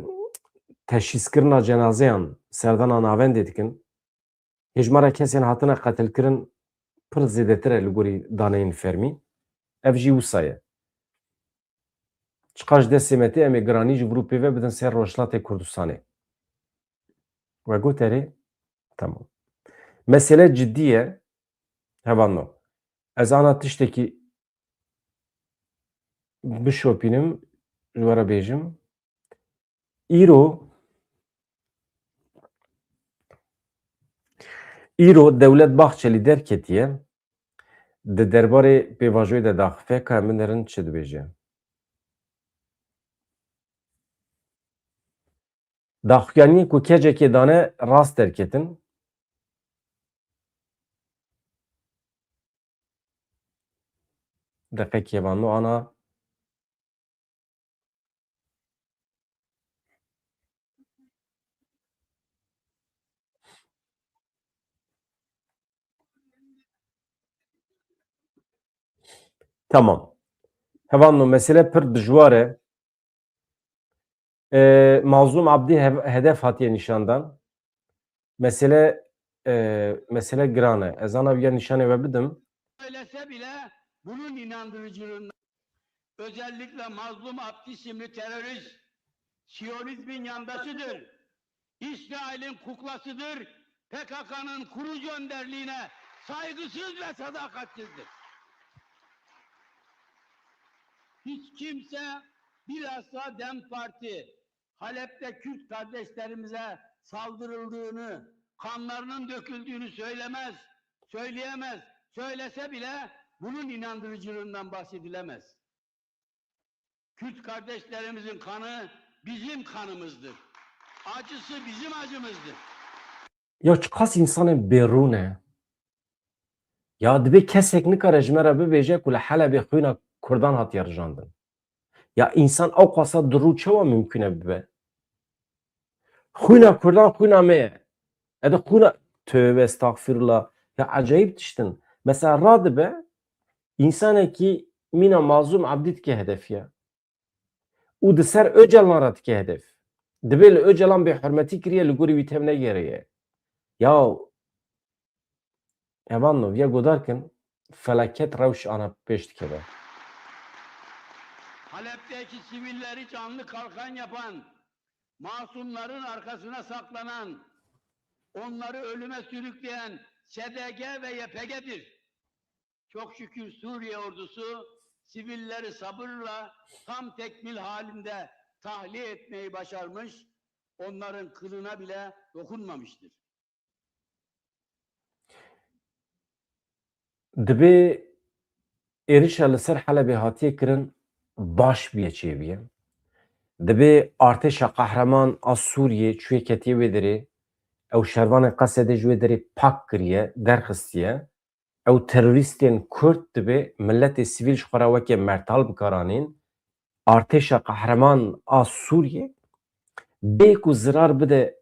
teşhîskirina cenazeyan serdana navendê dikin. Hejmara kesên hatine qetilkirin pir zêdetir e li gorî daneyên fermî. Ev jî wisa ye. Çiqas ji destê me tê, em ê giranî ji vir û pê ve bidin ser Rojhilatê Kurdistanê. We got erê? Tamam. Mesele cidî ye. Hevalno. Ez ana tiştekî bişopînim, ji we re bêjim. Îro, îro Dewlet Bahçelî derketiye, di derbarê pêvajoyê de daxife, ka em binerin çi dibêje. Daxuyaniyê ku kecekê dane rast derketin. Deqekê vano ana. Tamam. Hevalno, mesele pir dijwar e. E, Mazlûm Abdî hev-, hedef hatiye nîşandan. Mesele, e, mesele giran e. Ez ana viya nîşanê we bidim. Söylese bile bunun inandırıcılığında, özellikle Mazlum Abdi isimli terörist, Siyonizmin yandaşıdır. İsrail'in kuklasıdır, P K K'nın kurucu önderliğine saygısız ve sadakatsizdir. Hiç kimse, bilhassa DEM Parti, Halep'te Kürt kardeşlerimize saldırıldığını, kanlarının döküldüğünü söylemez, söyleyemez. Söylese bile bunun inandırıcılığından bahsedilemez. Kürt kardeşlerimizin kanı bizim kanımızdır. Acısı bizim acımızdır. Ya çiqas însanên bêrûn e. Ya dibê kesek nikare ji me re bibêje ku li Helebê xwîna Kurdan hatiye rijandin. Ya însan ew qasa dirû çawa mimkûn e bibe? Xwîna Kurdan xwîna me ye. Ede xwîna, tövbe estexfirullah. Ya ecayîb tişt in. Mesela radibe, însanekî mîna Mazlûm Abdî dike hedef ya. Û di ser Ocalan re dike hedef. Dibê li Ocalan bêhurmetî kiriye, li gorî wî tev negeriye. Ya hevalno, viya godar kin, felaket rewş ana pêş dikeve. Halep'teki sivilleri canlı kalkan yapan, masumların arkasına saklanan, onları ölüme sürükleyen S D G ve Y P G'dir. Çok şükür Suriye ordusu sivilleri sabırla tam tekmil halinde tahliye etmeyi başarmış, onların kılına bile dokunmamıştır. Dibê êrişa li ser Helebê hatiye kirin baş biye çêbiye. Dibê artêşa qehreman a Sûriyê çûye ketiye wê derê, ew şervanên Qesedê ji wê derê pak kiriye, derxistiye. Ew terorîstên Kurd dibê miletê sivîl ji xwe re weke mertal bikaranîn. Artêşa qehreman a Sûriyê bê ku zirar bide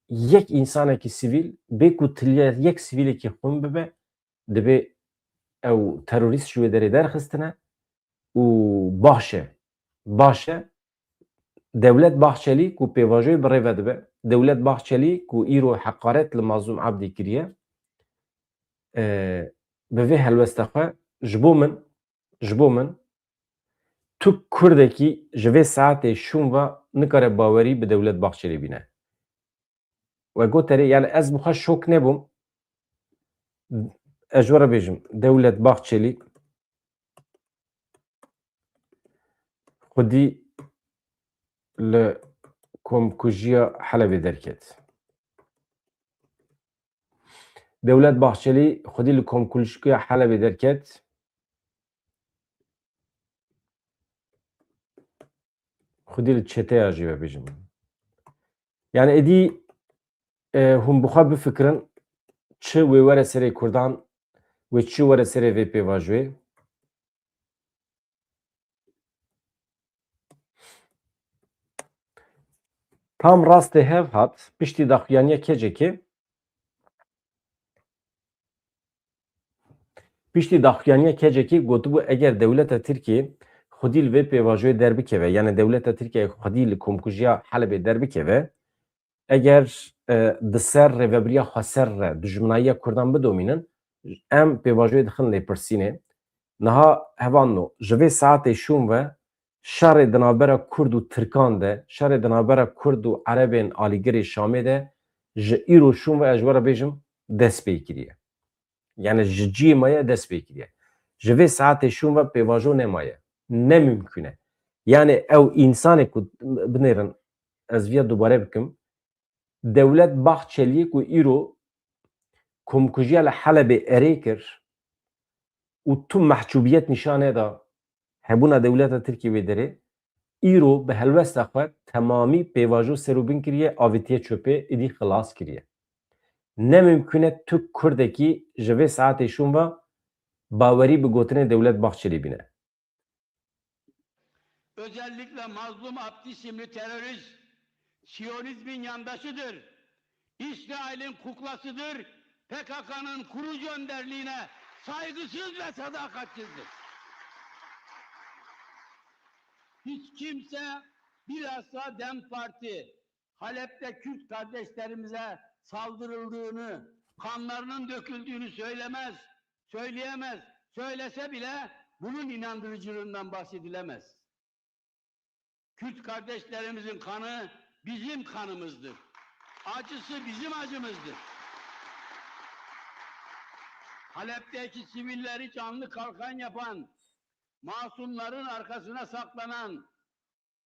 yek însanekî sivîl, bê ku tiliya yek sivîlekî xwin bibe, dibê ew terorîst ji wê derê derxistine û baş e. Baş e. Dewlet Bahçelî ku pêvajoyê bi rê ve dibe, Dewlet Bahçelî ku îro heqaret li Mazlûm Abdî kiriye, e, bi vê helwesta xwe, ji bo min, ji bo min, tu Kurdekî ji vê saetê şûn ve nikare bawerî bi Dewlet Bahçelî bîne. We goterê, yani ez bi xwe şok nebûm. Ez ji we re bêjim, Dewlet Bahçelî xwedî li komkujiya Helebê derket. Dewlet Bahçelî xwedî li komkujiya Helebê derket. Xwedî li çeteya jî ve bêjim. Yani êdî, e, hûn bi xwe bifikirin, çi wê were serê Kurdan, wê çi were serê vê pêvajoyê. Tam rastê hev hat, piştî daxuyaniya kecekê, piştî daxuyaniya kecekê gotibû, eger dewleta Tirkiyê xwedî li vê pêvajoyê derbikeve, yani dewleta Tirkiyeyê xwedî li komkujiya Helebê derbikeve, eger, e, di ser rêvebiriya xweser re dijminayiya Kurdan bidomînin, em pêvajoyê dixin lêpirsînê. Niha hevalno, ji vê saetê şûn ve şerê di navbera Kurd û Tirkan de, şerê di navbera Kurd û Erebên alîgirê Şamê de ji îro şûn ve, ez ji we re bêjim, dest pê kiriye. Yani ji cihê me ye dest pê kiriye. Ji vê saetê şûn ve pêvajo nemaye. Ne mimkûn e. Yani ew însanê ku binêrin, ez viya dubare bikim. Dewlet Bahçeliyê ku îro komkujiya li Helebê erê kir û tu mehcûbiyet nîşan neda hebûna dewleta Tirkiyê wê derê, îro bi helwesta xwe temamî pêvajo serûbin kiriye, avêtiye çöpê, êdî xilas kiriye. Ne mimkûn e tu Kurdekî ji vê saetê şûn ve bawerî bi gotinên Dewlet Bahçelî bîne. Özellikle Mazlum Abdi isimli terörist Siyonizmin yandaşıdır. İsrail'in kuklasıdır. P K K'nın kurucu önderliğine saygısız ve sadakatsizdir. Hiç kimse, bilhassa DEM Parti, Halep'te Kürt kardeşlerimize saldırıldığını, kanlarının döküldüğünü söylemez, söyleyemez. Söylese bile bunun inandırıcılığından bahsedilemez. Kürt kardeşlerimizin kanı bizim kanımızdır. Acısı bizim acımızdır. Halep'teki sivilleri canlı kalkan yapan, masumların arkasına saklanan,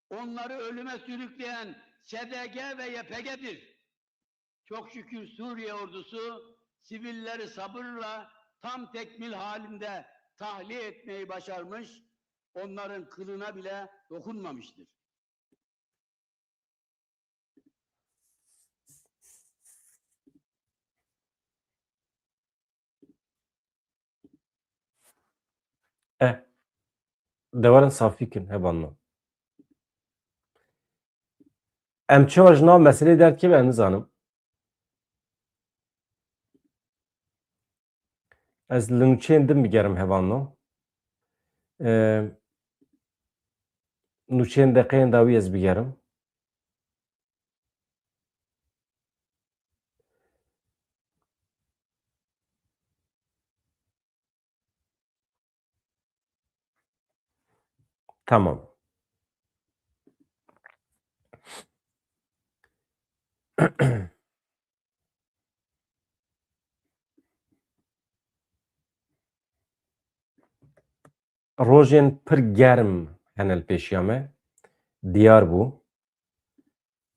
onları ölüme sürükleyen S D G ve Y P G'dir. Çok şükür Suriye ordusu sivilleri sabırla tam tekmil halinde tahliye etmeyi başarmış, onların kılına bile dokunmamıştır. Eh, dewarin safî kin, hevalno. Em çawa ji nav meselê derdikeve, em nizanim. Ez li nûçeyên din bigerim, hevalno. Ee, nûçeyên deqeyên dawî ez bigerim. Tamam. Rojên pir germ hene li pêşiya me. Diyar bû.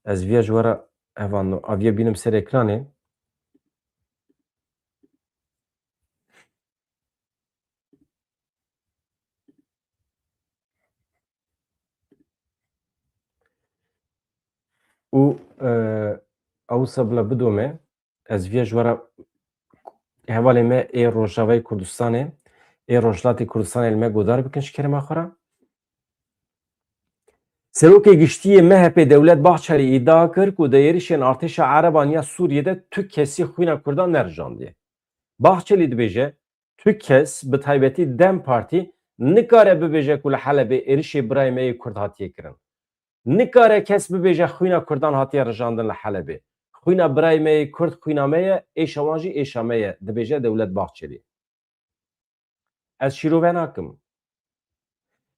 Ez viya ji we re, hevalno, aviya bînim ser ekranê. Û, e, ewsa bila bidome, ez viya ji we re hevalê me ê Rojavayê Kurdistanê, ê Rojhilatê Kurdistanê li me guhdar bikin ji kerema xwe re. Serokê Giştî yê M H P Dewlet Bahçelî îdia kir ku di êrişên artêşa Ereban ya Sûriyê de tu kesî xwîna Kurdan nerijandiye. Bahçelî dibêje, tu kes, bi taybetî DEM Partî, nikare bibêje ku li Helebê êrişê birayê me yê Kurd hatiye kirin. Nikare kes bibêje xwîna Kurdan hatiye rijandin li Helebê. Xwîna birayê me yê Kurd xwîna me ye, êşa wan jî êşa me ye, dibêje Dewlet Bahçelî. Ez şîrove nakim.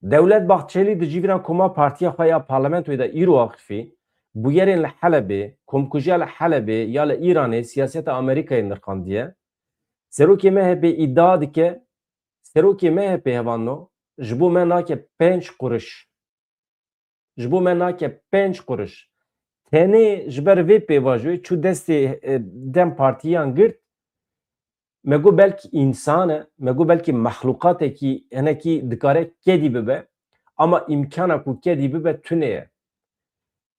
Dewlet Bahçelî di civîna koma partiya xwe ya parlamentoyê de îro axifî, bûyerên li Helebê, komkujiya li Helebê ya li Îranê siyaseta Amerîkayê nirxandiye. Serokê M H P îdia dike, serokê M H P, hevalno, ji bo me nake pênc quruş. Ji bo me nake pênc quruş. Tenê ji ber vê pêvajoyê çû destê, e, DEM Partiyan girt. Me got belkî însan e, me got belkî mexlûqatekî hinekî dikare kedî bibe, ama îmkana ku kedî bibe tune ye.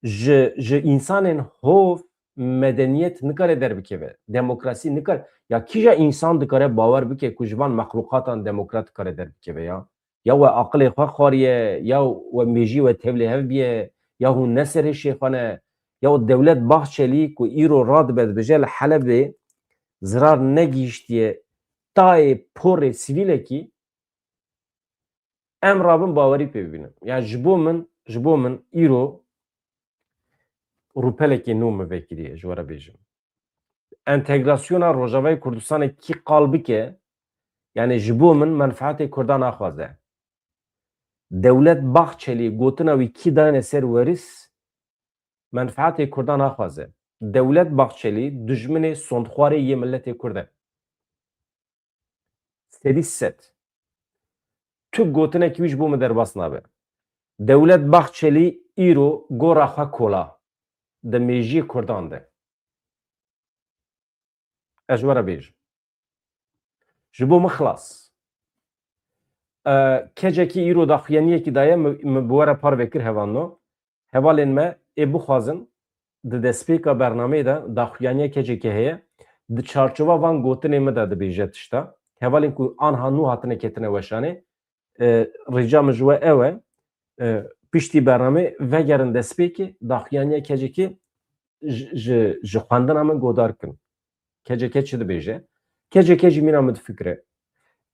Ji, ji însanên hov medeniyet nikare derbikeve, demokrasî nikare. Ya kîja însan dikare bawer bike ku ji van mexlûqatan demokrat dikare derbikeve ya? Ya we aqilê xwe xwariye, ya we mêjî we tevlê hev biye, ya hûn ne serhişê xwe ne, ya Dewlet Bahçelî ku îro radibe dibêje li Helebê zirar negihîştiye tayê porê sivîlekî, em rabin bawerî pê bibînin. Ya ji bo min, ji bo min îro rûpelekê nû min vekiriye, ji we re bêjim. Entegrasyona Rojavayê Kurdistanê kî qal bike, yani ji bo min menfaetê Kurdan naxwaze. Dewlet Bahçelî gotina wî kî dayne ser werîs, menfaetê Kurdan naxwaze. Dewlet Bahçelî dijminê sondxwarê yê miletê Kurd e. Sedî sed. Tu gotinekî wî ji bo min derbas nabe. Dewlet Bahçelî îro gora xwe kola. di mêjiyê Kurdan de. Ez ji we re bêjim. Ji bo min xilas. E, kecekî îro daxuyaniyekî daye, min, min bi we re parve kir hevalno. Hevalên me ê bixwazin, di destpêka bernameyê de daxuyaniya kecekê heye. Di çarçova van gotinê min de dibêje tişta. Hevalên ku anha nû hatine ketine weşanê, e, rica min ji we ew e, e, piştî bernamê vegerin destpêkê, daxuyaniya kecekê ji, ji, ji xwendina min godar kin. Kecekê çi dibêje? Kecekê jî mîna min difikire.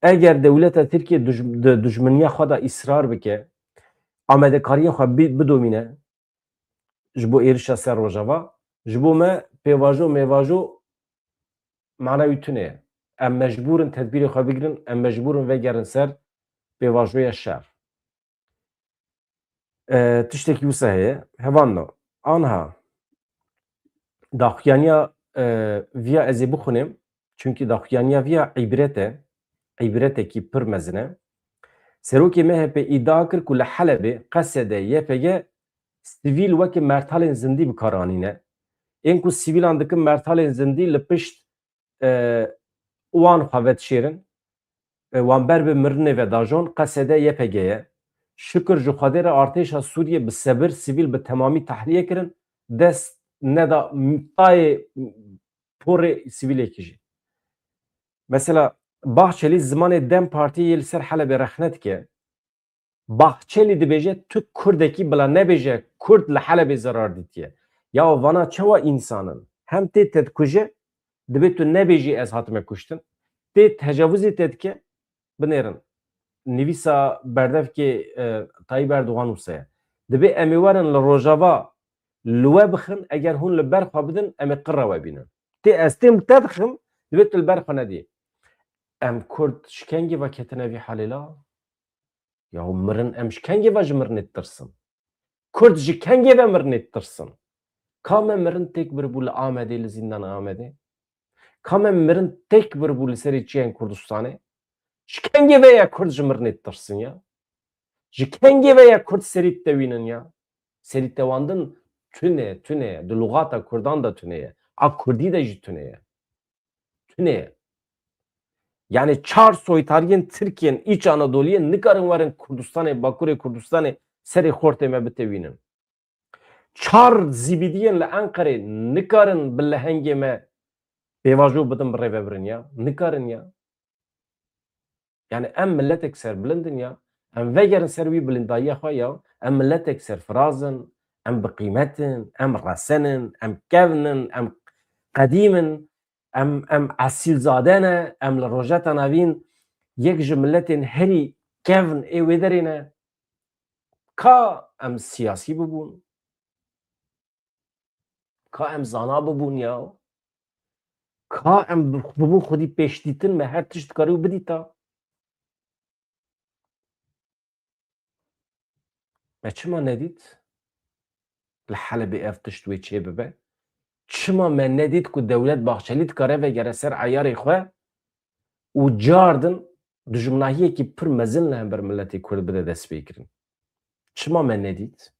Eger dewleta Tirkiye duj-, di dujminiya xwe de îsrar bike, amadekariya xwe bi-, bidomîne ji bo êrişa ser Rojava, ji bo me pêvajo mêvajo mana wî tune ye. Em mecbûr in tedbîrê xwe bigirin, em mecbûr in vegerin ser pêvajoya şer. E, tiştekî wisa heye. Hevalno, anha daxuyaniya, e, viya ez ê bixwînim, çunkî daxuyaniya viya îbret e, îbretekî pir mezin e. Serokê M H P îdia kir ku li Helebê, Qesede, Y P G sivîl weke mertalên zindî bi kar anîne. Ên ku sivîlan dikin mertalên zindî li pişt, e, wan xwe vedişêrin. E, wan ber bi mirinê ve dajon, Qesede Y P G ye. Şikir ji Xwedê re artêşa Sûriyê bi sebir sivîl bi temamî tahliye kirin, dest neda tayê porê sivîlekî jî. Mesela Bahçelî zimanê DEM Partiyê yê li ser Helebê rexne dike. Bahçelî dibêje, tu Kurdekî bila nebêje Kurd li Helebê zerar dîtiye. Ya vana çawa însan in? Hem tê te dikuje, dibê tu nebêjî ez hatime kuştin. Tê tecavuzê te dike, binêrin. Nivîsa berdevkê, e, Tayyip Erdogan wisa ye. Dibê em ê werin li Rojava li we bixin, eger hûn li ber xwe bidin, em ê qirra we bînin. Tê ez têm te dixim, dibê tu li ber xwe nedî. Em Kurd ji kengê ve ketine vî halê la? Ya mirin, em ji kengê ve ji mirinê ditirsin? Kurd ji kengê ve mirinê ditirsin? Ka me mirin têk biribû li Amedê, li zîndana Amedê? Ka me mirin têk biribû li serê çiyên Kurdistanê? Ji kengê ve ye Kurd ji mirinê ditirsin ya? Ji kengê ve ye Kurd serî ditewînin ya? Serî tewandin tune, tune, di lugata Kurdan de tune ye. A Kurdî de jî tune ye. Tune ye. Yani çar soytariyên Tirkiyên îç Anadoliyê nikarin werin Kurdistanê, Bakurê Kurdistanê serê xortê me bitewînin. Çar zîbidiyên li Enqerê nikarin bi lehengê me pêvajo bidin bi rêvebirin ya. Nikarin ya. Yani em miletek serbilind in ya. Em vegerin ser wî bilindayiya xwe ya. Em miletek serfiraz in. Em bi qîmet in. Em resen in. Em kevn in. Em qedîm in. Em, em esîlzade ne. Em li Rojheta Navîn yek ji miletên herî kevn ê wê derê ne. Ka em siyasî bibûn? Ka em zana bibûn ya? Ka em bibûn xwedî pêşdîtin, me her tişt dikarî û bidîta? Me çima nedît li Helebê ev tişt wê çêbibe? Çima me nedît ku Dewlet Bahçelî dikare vegere ser eyarê xwe û cardin dijminahiyekî pir mezin li hember miletê Kurd bide destpêkirin? Çima me nedît?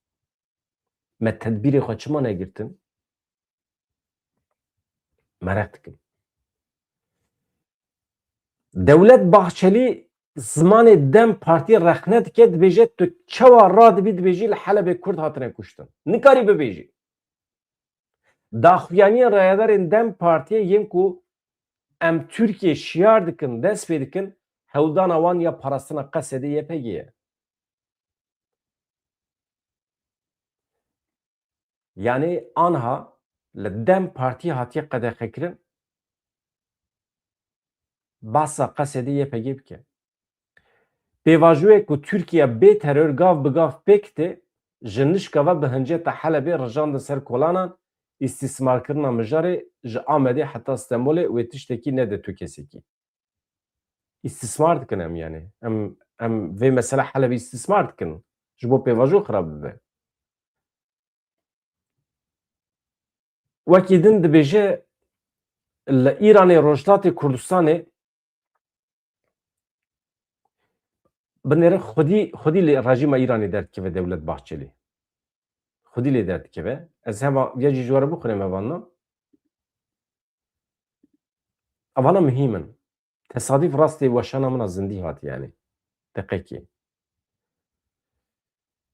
Me tedbîrê xwe çima negirtin? Meraq dikim. Dewlet Bahçelî zimanê DEM Partiyê rexne dike, dibêje tu çawa radibî dibêjî li Helebê Kurd hatine kuştin. Nikarî bibêjî. Daxuyaniyên rayedarên DEM Partiyê yên ku em Tirkiye şiyar dikin, dest pê dikin, hewldana wan ya parastina Qesedê Y P G ye. Yani anha li DEM Partiyê hatiye qedexekirin, basa Qesedê Y P G bike. Pêvajoyê ku Tirkiye bê teror gav bi gav pêk tê, ji nişka ve bi hinceta Helebê rijandin ser kolanan, îstîsmarkirina mijarê ji Amedê heta Stenbolê wê tiştekî nede tu kesekî. Îstîsmar dikin em yani. Em, em vê mesela Helebê îstîsmar dikin. Ji bo pêvajo xirab bibe. Wekî din dibêje li Îranê, Rojhilatê Kurdistanê binêrin xwedî, xwedî li rejîma Îranê derdikeve Dewlet Bahçelî. Xwedî lê derdikeve. Ez hema viya jî ji we re bixwînim, evana. Evana muhîm in. Tesadîf rastê weşana min a zindî hat yani. Deqekê.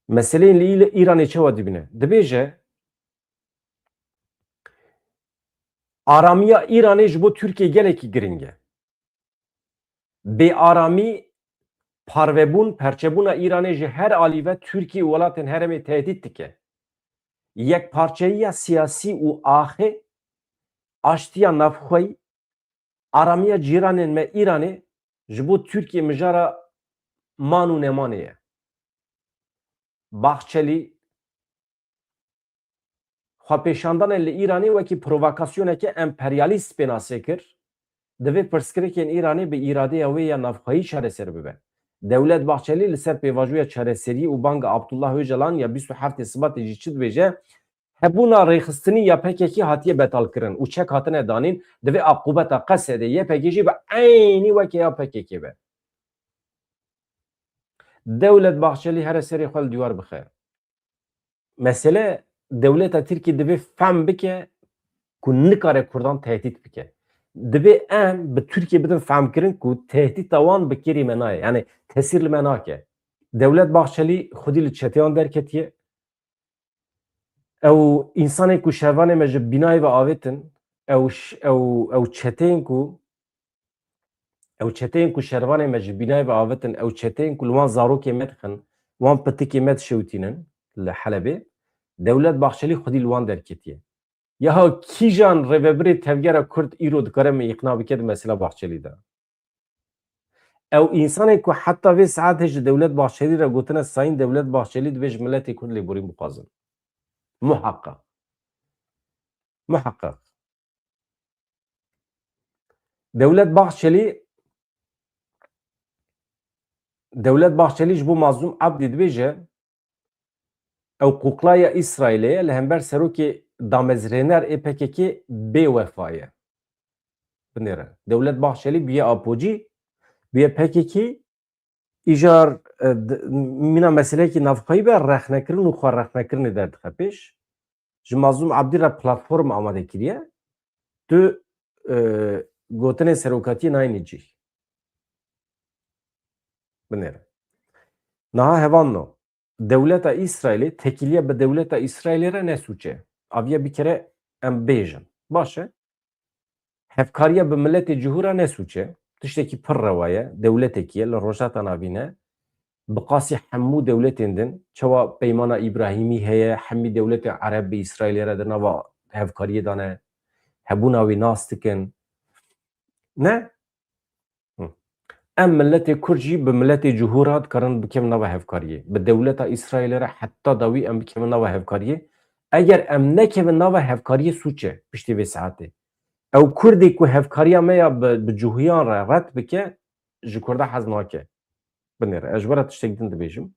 Meseleyên li Îl-, Îranê çawa dibîne? Dibêje, aramiya Îranê ji bo Tirkiye gelekî giring e. Bêaramî, parvebûn, perçebûna Îranê ji her alî ve Tirkiye û welatên herêmê tehdît dike. Yekparçeyiya siyasî û axê, aştiya navxweyî, aramiya cîranên me Îranê ji bo Tirkiye mijara man û nemanê ye. Bahçelî, xwepêşandanên li Îranê wekî provokasyoneke emperyalîst pênasê kir. Divê pirsgirêkên Îranê bi îradeya wê ya navxweyî çareser bibe. Dewlet Bahçelî li ser pêvajoya çareseriyê û banga Abdullah Ocalan ya bîst û heftê Sibatê jî çi dibêje? Hebûna rêxistinî ya P K K hatiye betalkirin û çek hatine danîn, divê aqûbeta Qesedê Y P G jî bi eynî weke ya P K K be. Dewlet Bahçelî here serê xwe li dîwar bixe. Mesele, dewleta Tirkî divê fehm bike ku nikare Kurdan tehdît bike. Divê em bi Tirkiyê bidin fehmkirin ku tehdîta wan bi kêrî me nayê. Yani tesîr li me nake. Dewlet Bahçelî xwedî li çeteyan derketiye. Ew însanên ku şervanê me ji bînayê ve avêtin, ew ş-, ew, ew çeteyên ku, ew çeteyên ku şervanê me ji bînayê ve avêtin, ew çeteyên ku li wan zarokê me dixin, wan pitikê me dişewitînin li Helebê, Dewlet Bahçelî xwedî li wan derketiye. Yaha kîjan rêvebirê tevgera Kurd îro dikare me îqna bike di mesela Bahçelî de? Ew însanên ku heta vê saetê ji Dewlet Bahçelî re gotine, Sayın Dewlet Bahçelî, divê ji miletê Kurd lêborîn bixwazin. Muheqeq. Muheqeq. Dewlet Bahçelî, Dewlet Bahçelî ji bo Mazlûm Abdî dibêje, ew quklaya Îsraîlê ye, li hember serokê damezrêner ê P K K bêwefa ye. Binêre. Dewlet Bahçelî bûye apocî, bûye P K K, îcar, e, d-, mîna meseleyekî navxweyî be, rexnekirin û xwe rexnekirinê derdixe pêş. Ji Mazlûm Abdî re platform amade kiriye. Tu, e, gotinên serokatiyê nayênî cih. Binêre. Niha hevalno, dewleta Îsraîlê, tekîliya bi dewleta Îsraîlê re ne sûc e. Aviye bi kere em bêjin. Baş e. Hevkariya bi miletê cihû re ne sûc e. Tiştekî pir rewa ye. Dewletekî ye, li Rojhilata Navîn e. Bi qasî hemû dewletên din, çawa Peymana Îbrahîmî heye, hemî dewletên Ereb bi Îsraîlê re di nava hevkariyê de ne. Hebûna wê nas dikin. Ne? Hı. Em miletê Kurd jî bi miletê cihû re dikarin bikevin nava hevkariyê. Bi dewleta Îsraîlê re heta dawî em bikevin nava hevkariyê. Eger em nekevin nava hevkariyê, sûc e piştî vê saetê. Ew Kurdê ku hevkariya me ya bi, bi cihûyan re red bike, ji Kurda hez nake. Binêre, ez ji we re tiştek din dibêjim.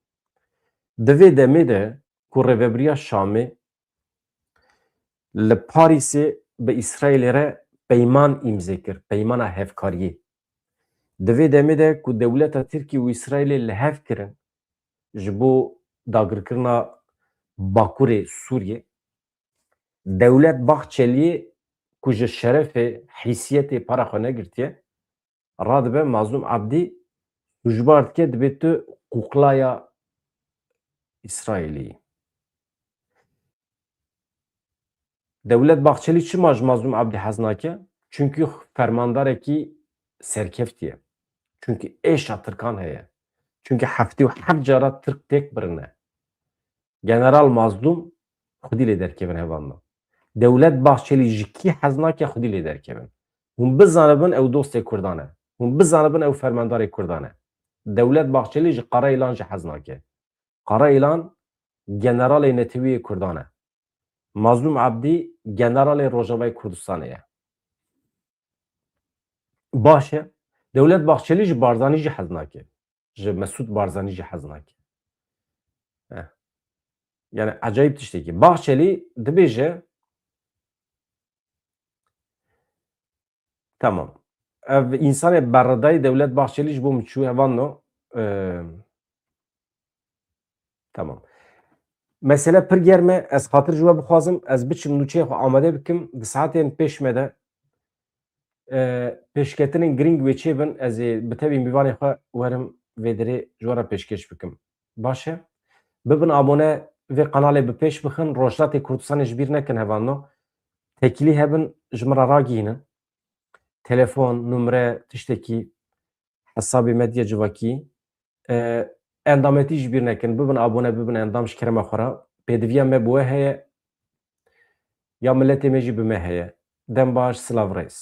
Di vê demê de ku rêvebiriya Şamê li Parîsê bi Îsraîlê re peyman îmze kir, peymana hevkariyê. Di vê demê de ku dewleta Tirkî û Îsraîlê li hev kirin ji bo dagirkirina Bakurê Sûriyê, Dewlet Bahçeliyê ku ji şerefê, hîsiyetê para xwe negirtiye, radibe Mazlûm Abdî sûcbar dike, dibê tu quklaya Îsraîlî yî. Dewlet Bahçelî çima ji Mazlûm Abdî hez nake? Çunkî fermandarekî serkeftî ye. Çunkî êşa Tirkan heye. Çunkî heftê û heft cara Tirk têk birine. General Mazlûm xwedî lê derkevin hevalno. Dewlet Bahçelî ji kî hez nake xwedî lê derkevin. Hûn bizanibin ew dostê Kurdan e. Hûn bizanibin ew fermandarê Kurdan e. Dewlet Bahçelî ji Qara Îlan jî hez nake. Qara Îlan generalê neteweyê Kurdan e. Mazlûm Abdî generalê Rojavayê Kurdistanê ye. Baş e. Dewlet Bahçelî ji Barzanî jî hez nake. Ji Mesûd Barzanî jî hez nake. Eh. Yani ecayîb tiştekî. Bahçelî dibêje, tamam. Ev însanê berredayî Dewlet Bahçelî ji bo min çû hevalno. Ee, tamam. Mesele pir germ e, ez xatir ji we bixwazim, ez biçim nûçeyê xwe amade bikim, di saetên pêş me de e, pêşketinên girîng wê çêbin, ez ê bi tevî mêvanê xwe werim vê derê ji we re pêşkêş bikim. Baş e? Bibin abone vê kanalê bi pêş bixin, Rojhilatê Kurdistanê ji bîr nekin hevano. Tekîlî hebin ji min re ragihînin. Telefon, numre, tiştekî, hesabê medya civakî. E, endametî ji bîr nekin, bibin abone, bibin endam ji kerema xwe re. Pêdiviya me bi we heye, ya miletê me jî bi me heye. Dem baş, silav rêz.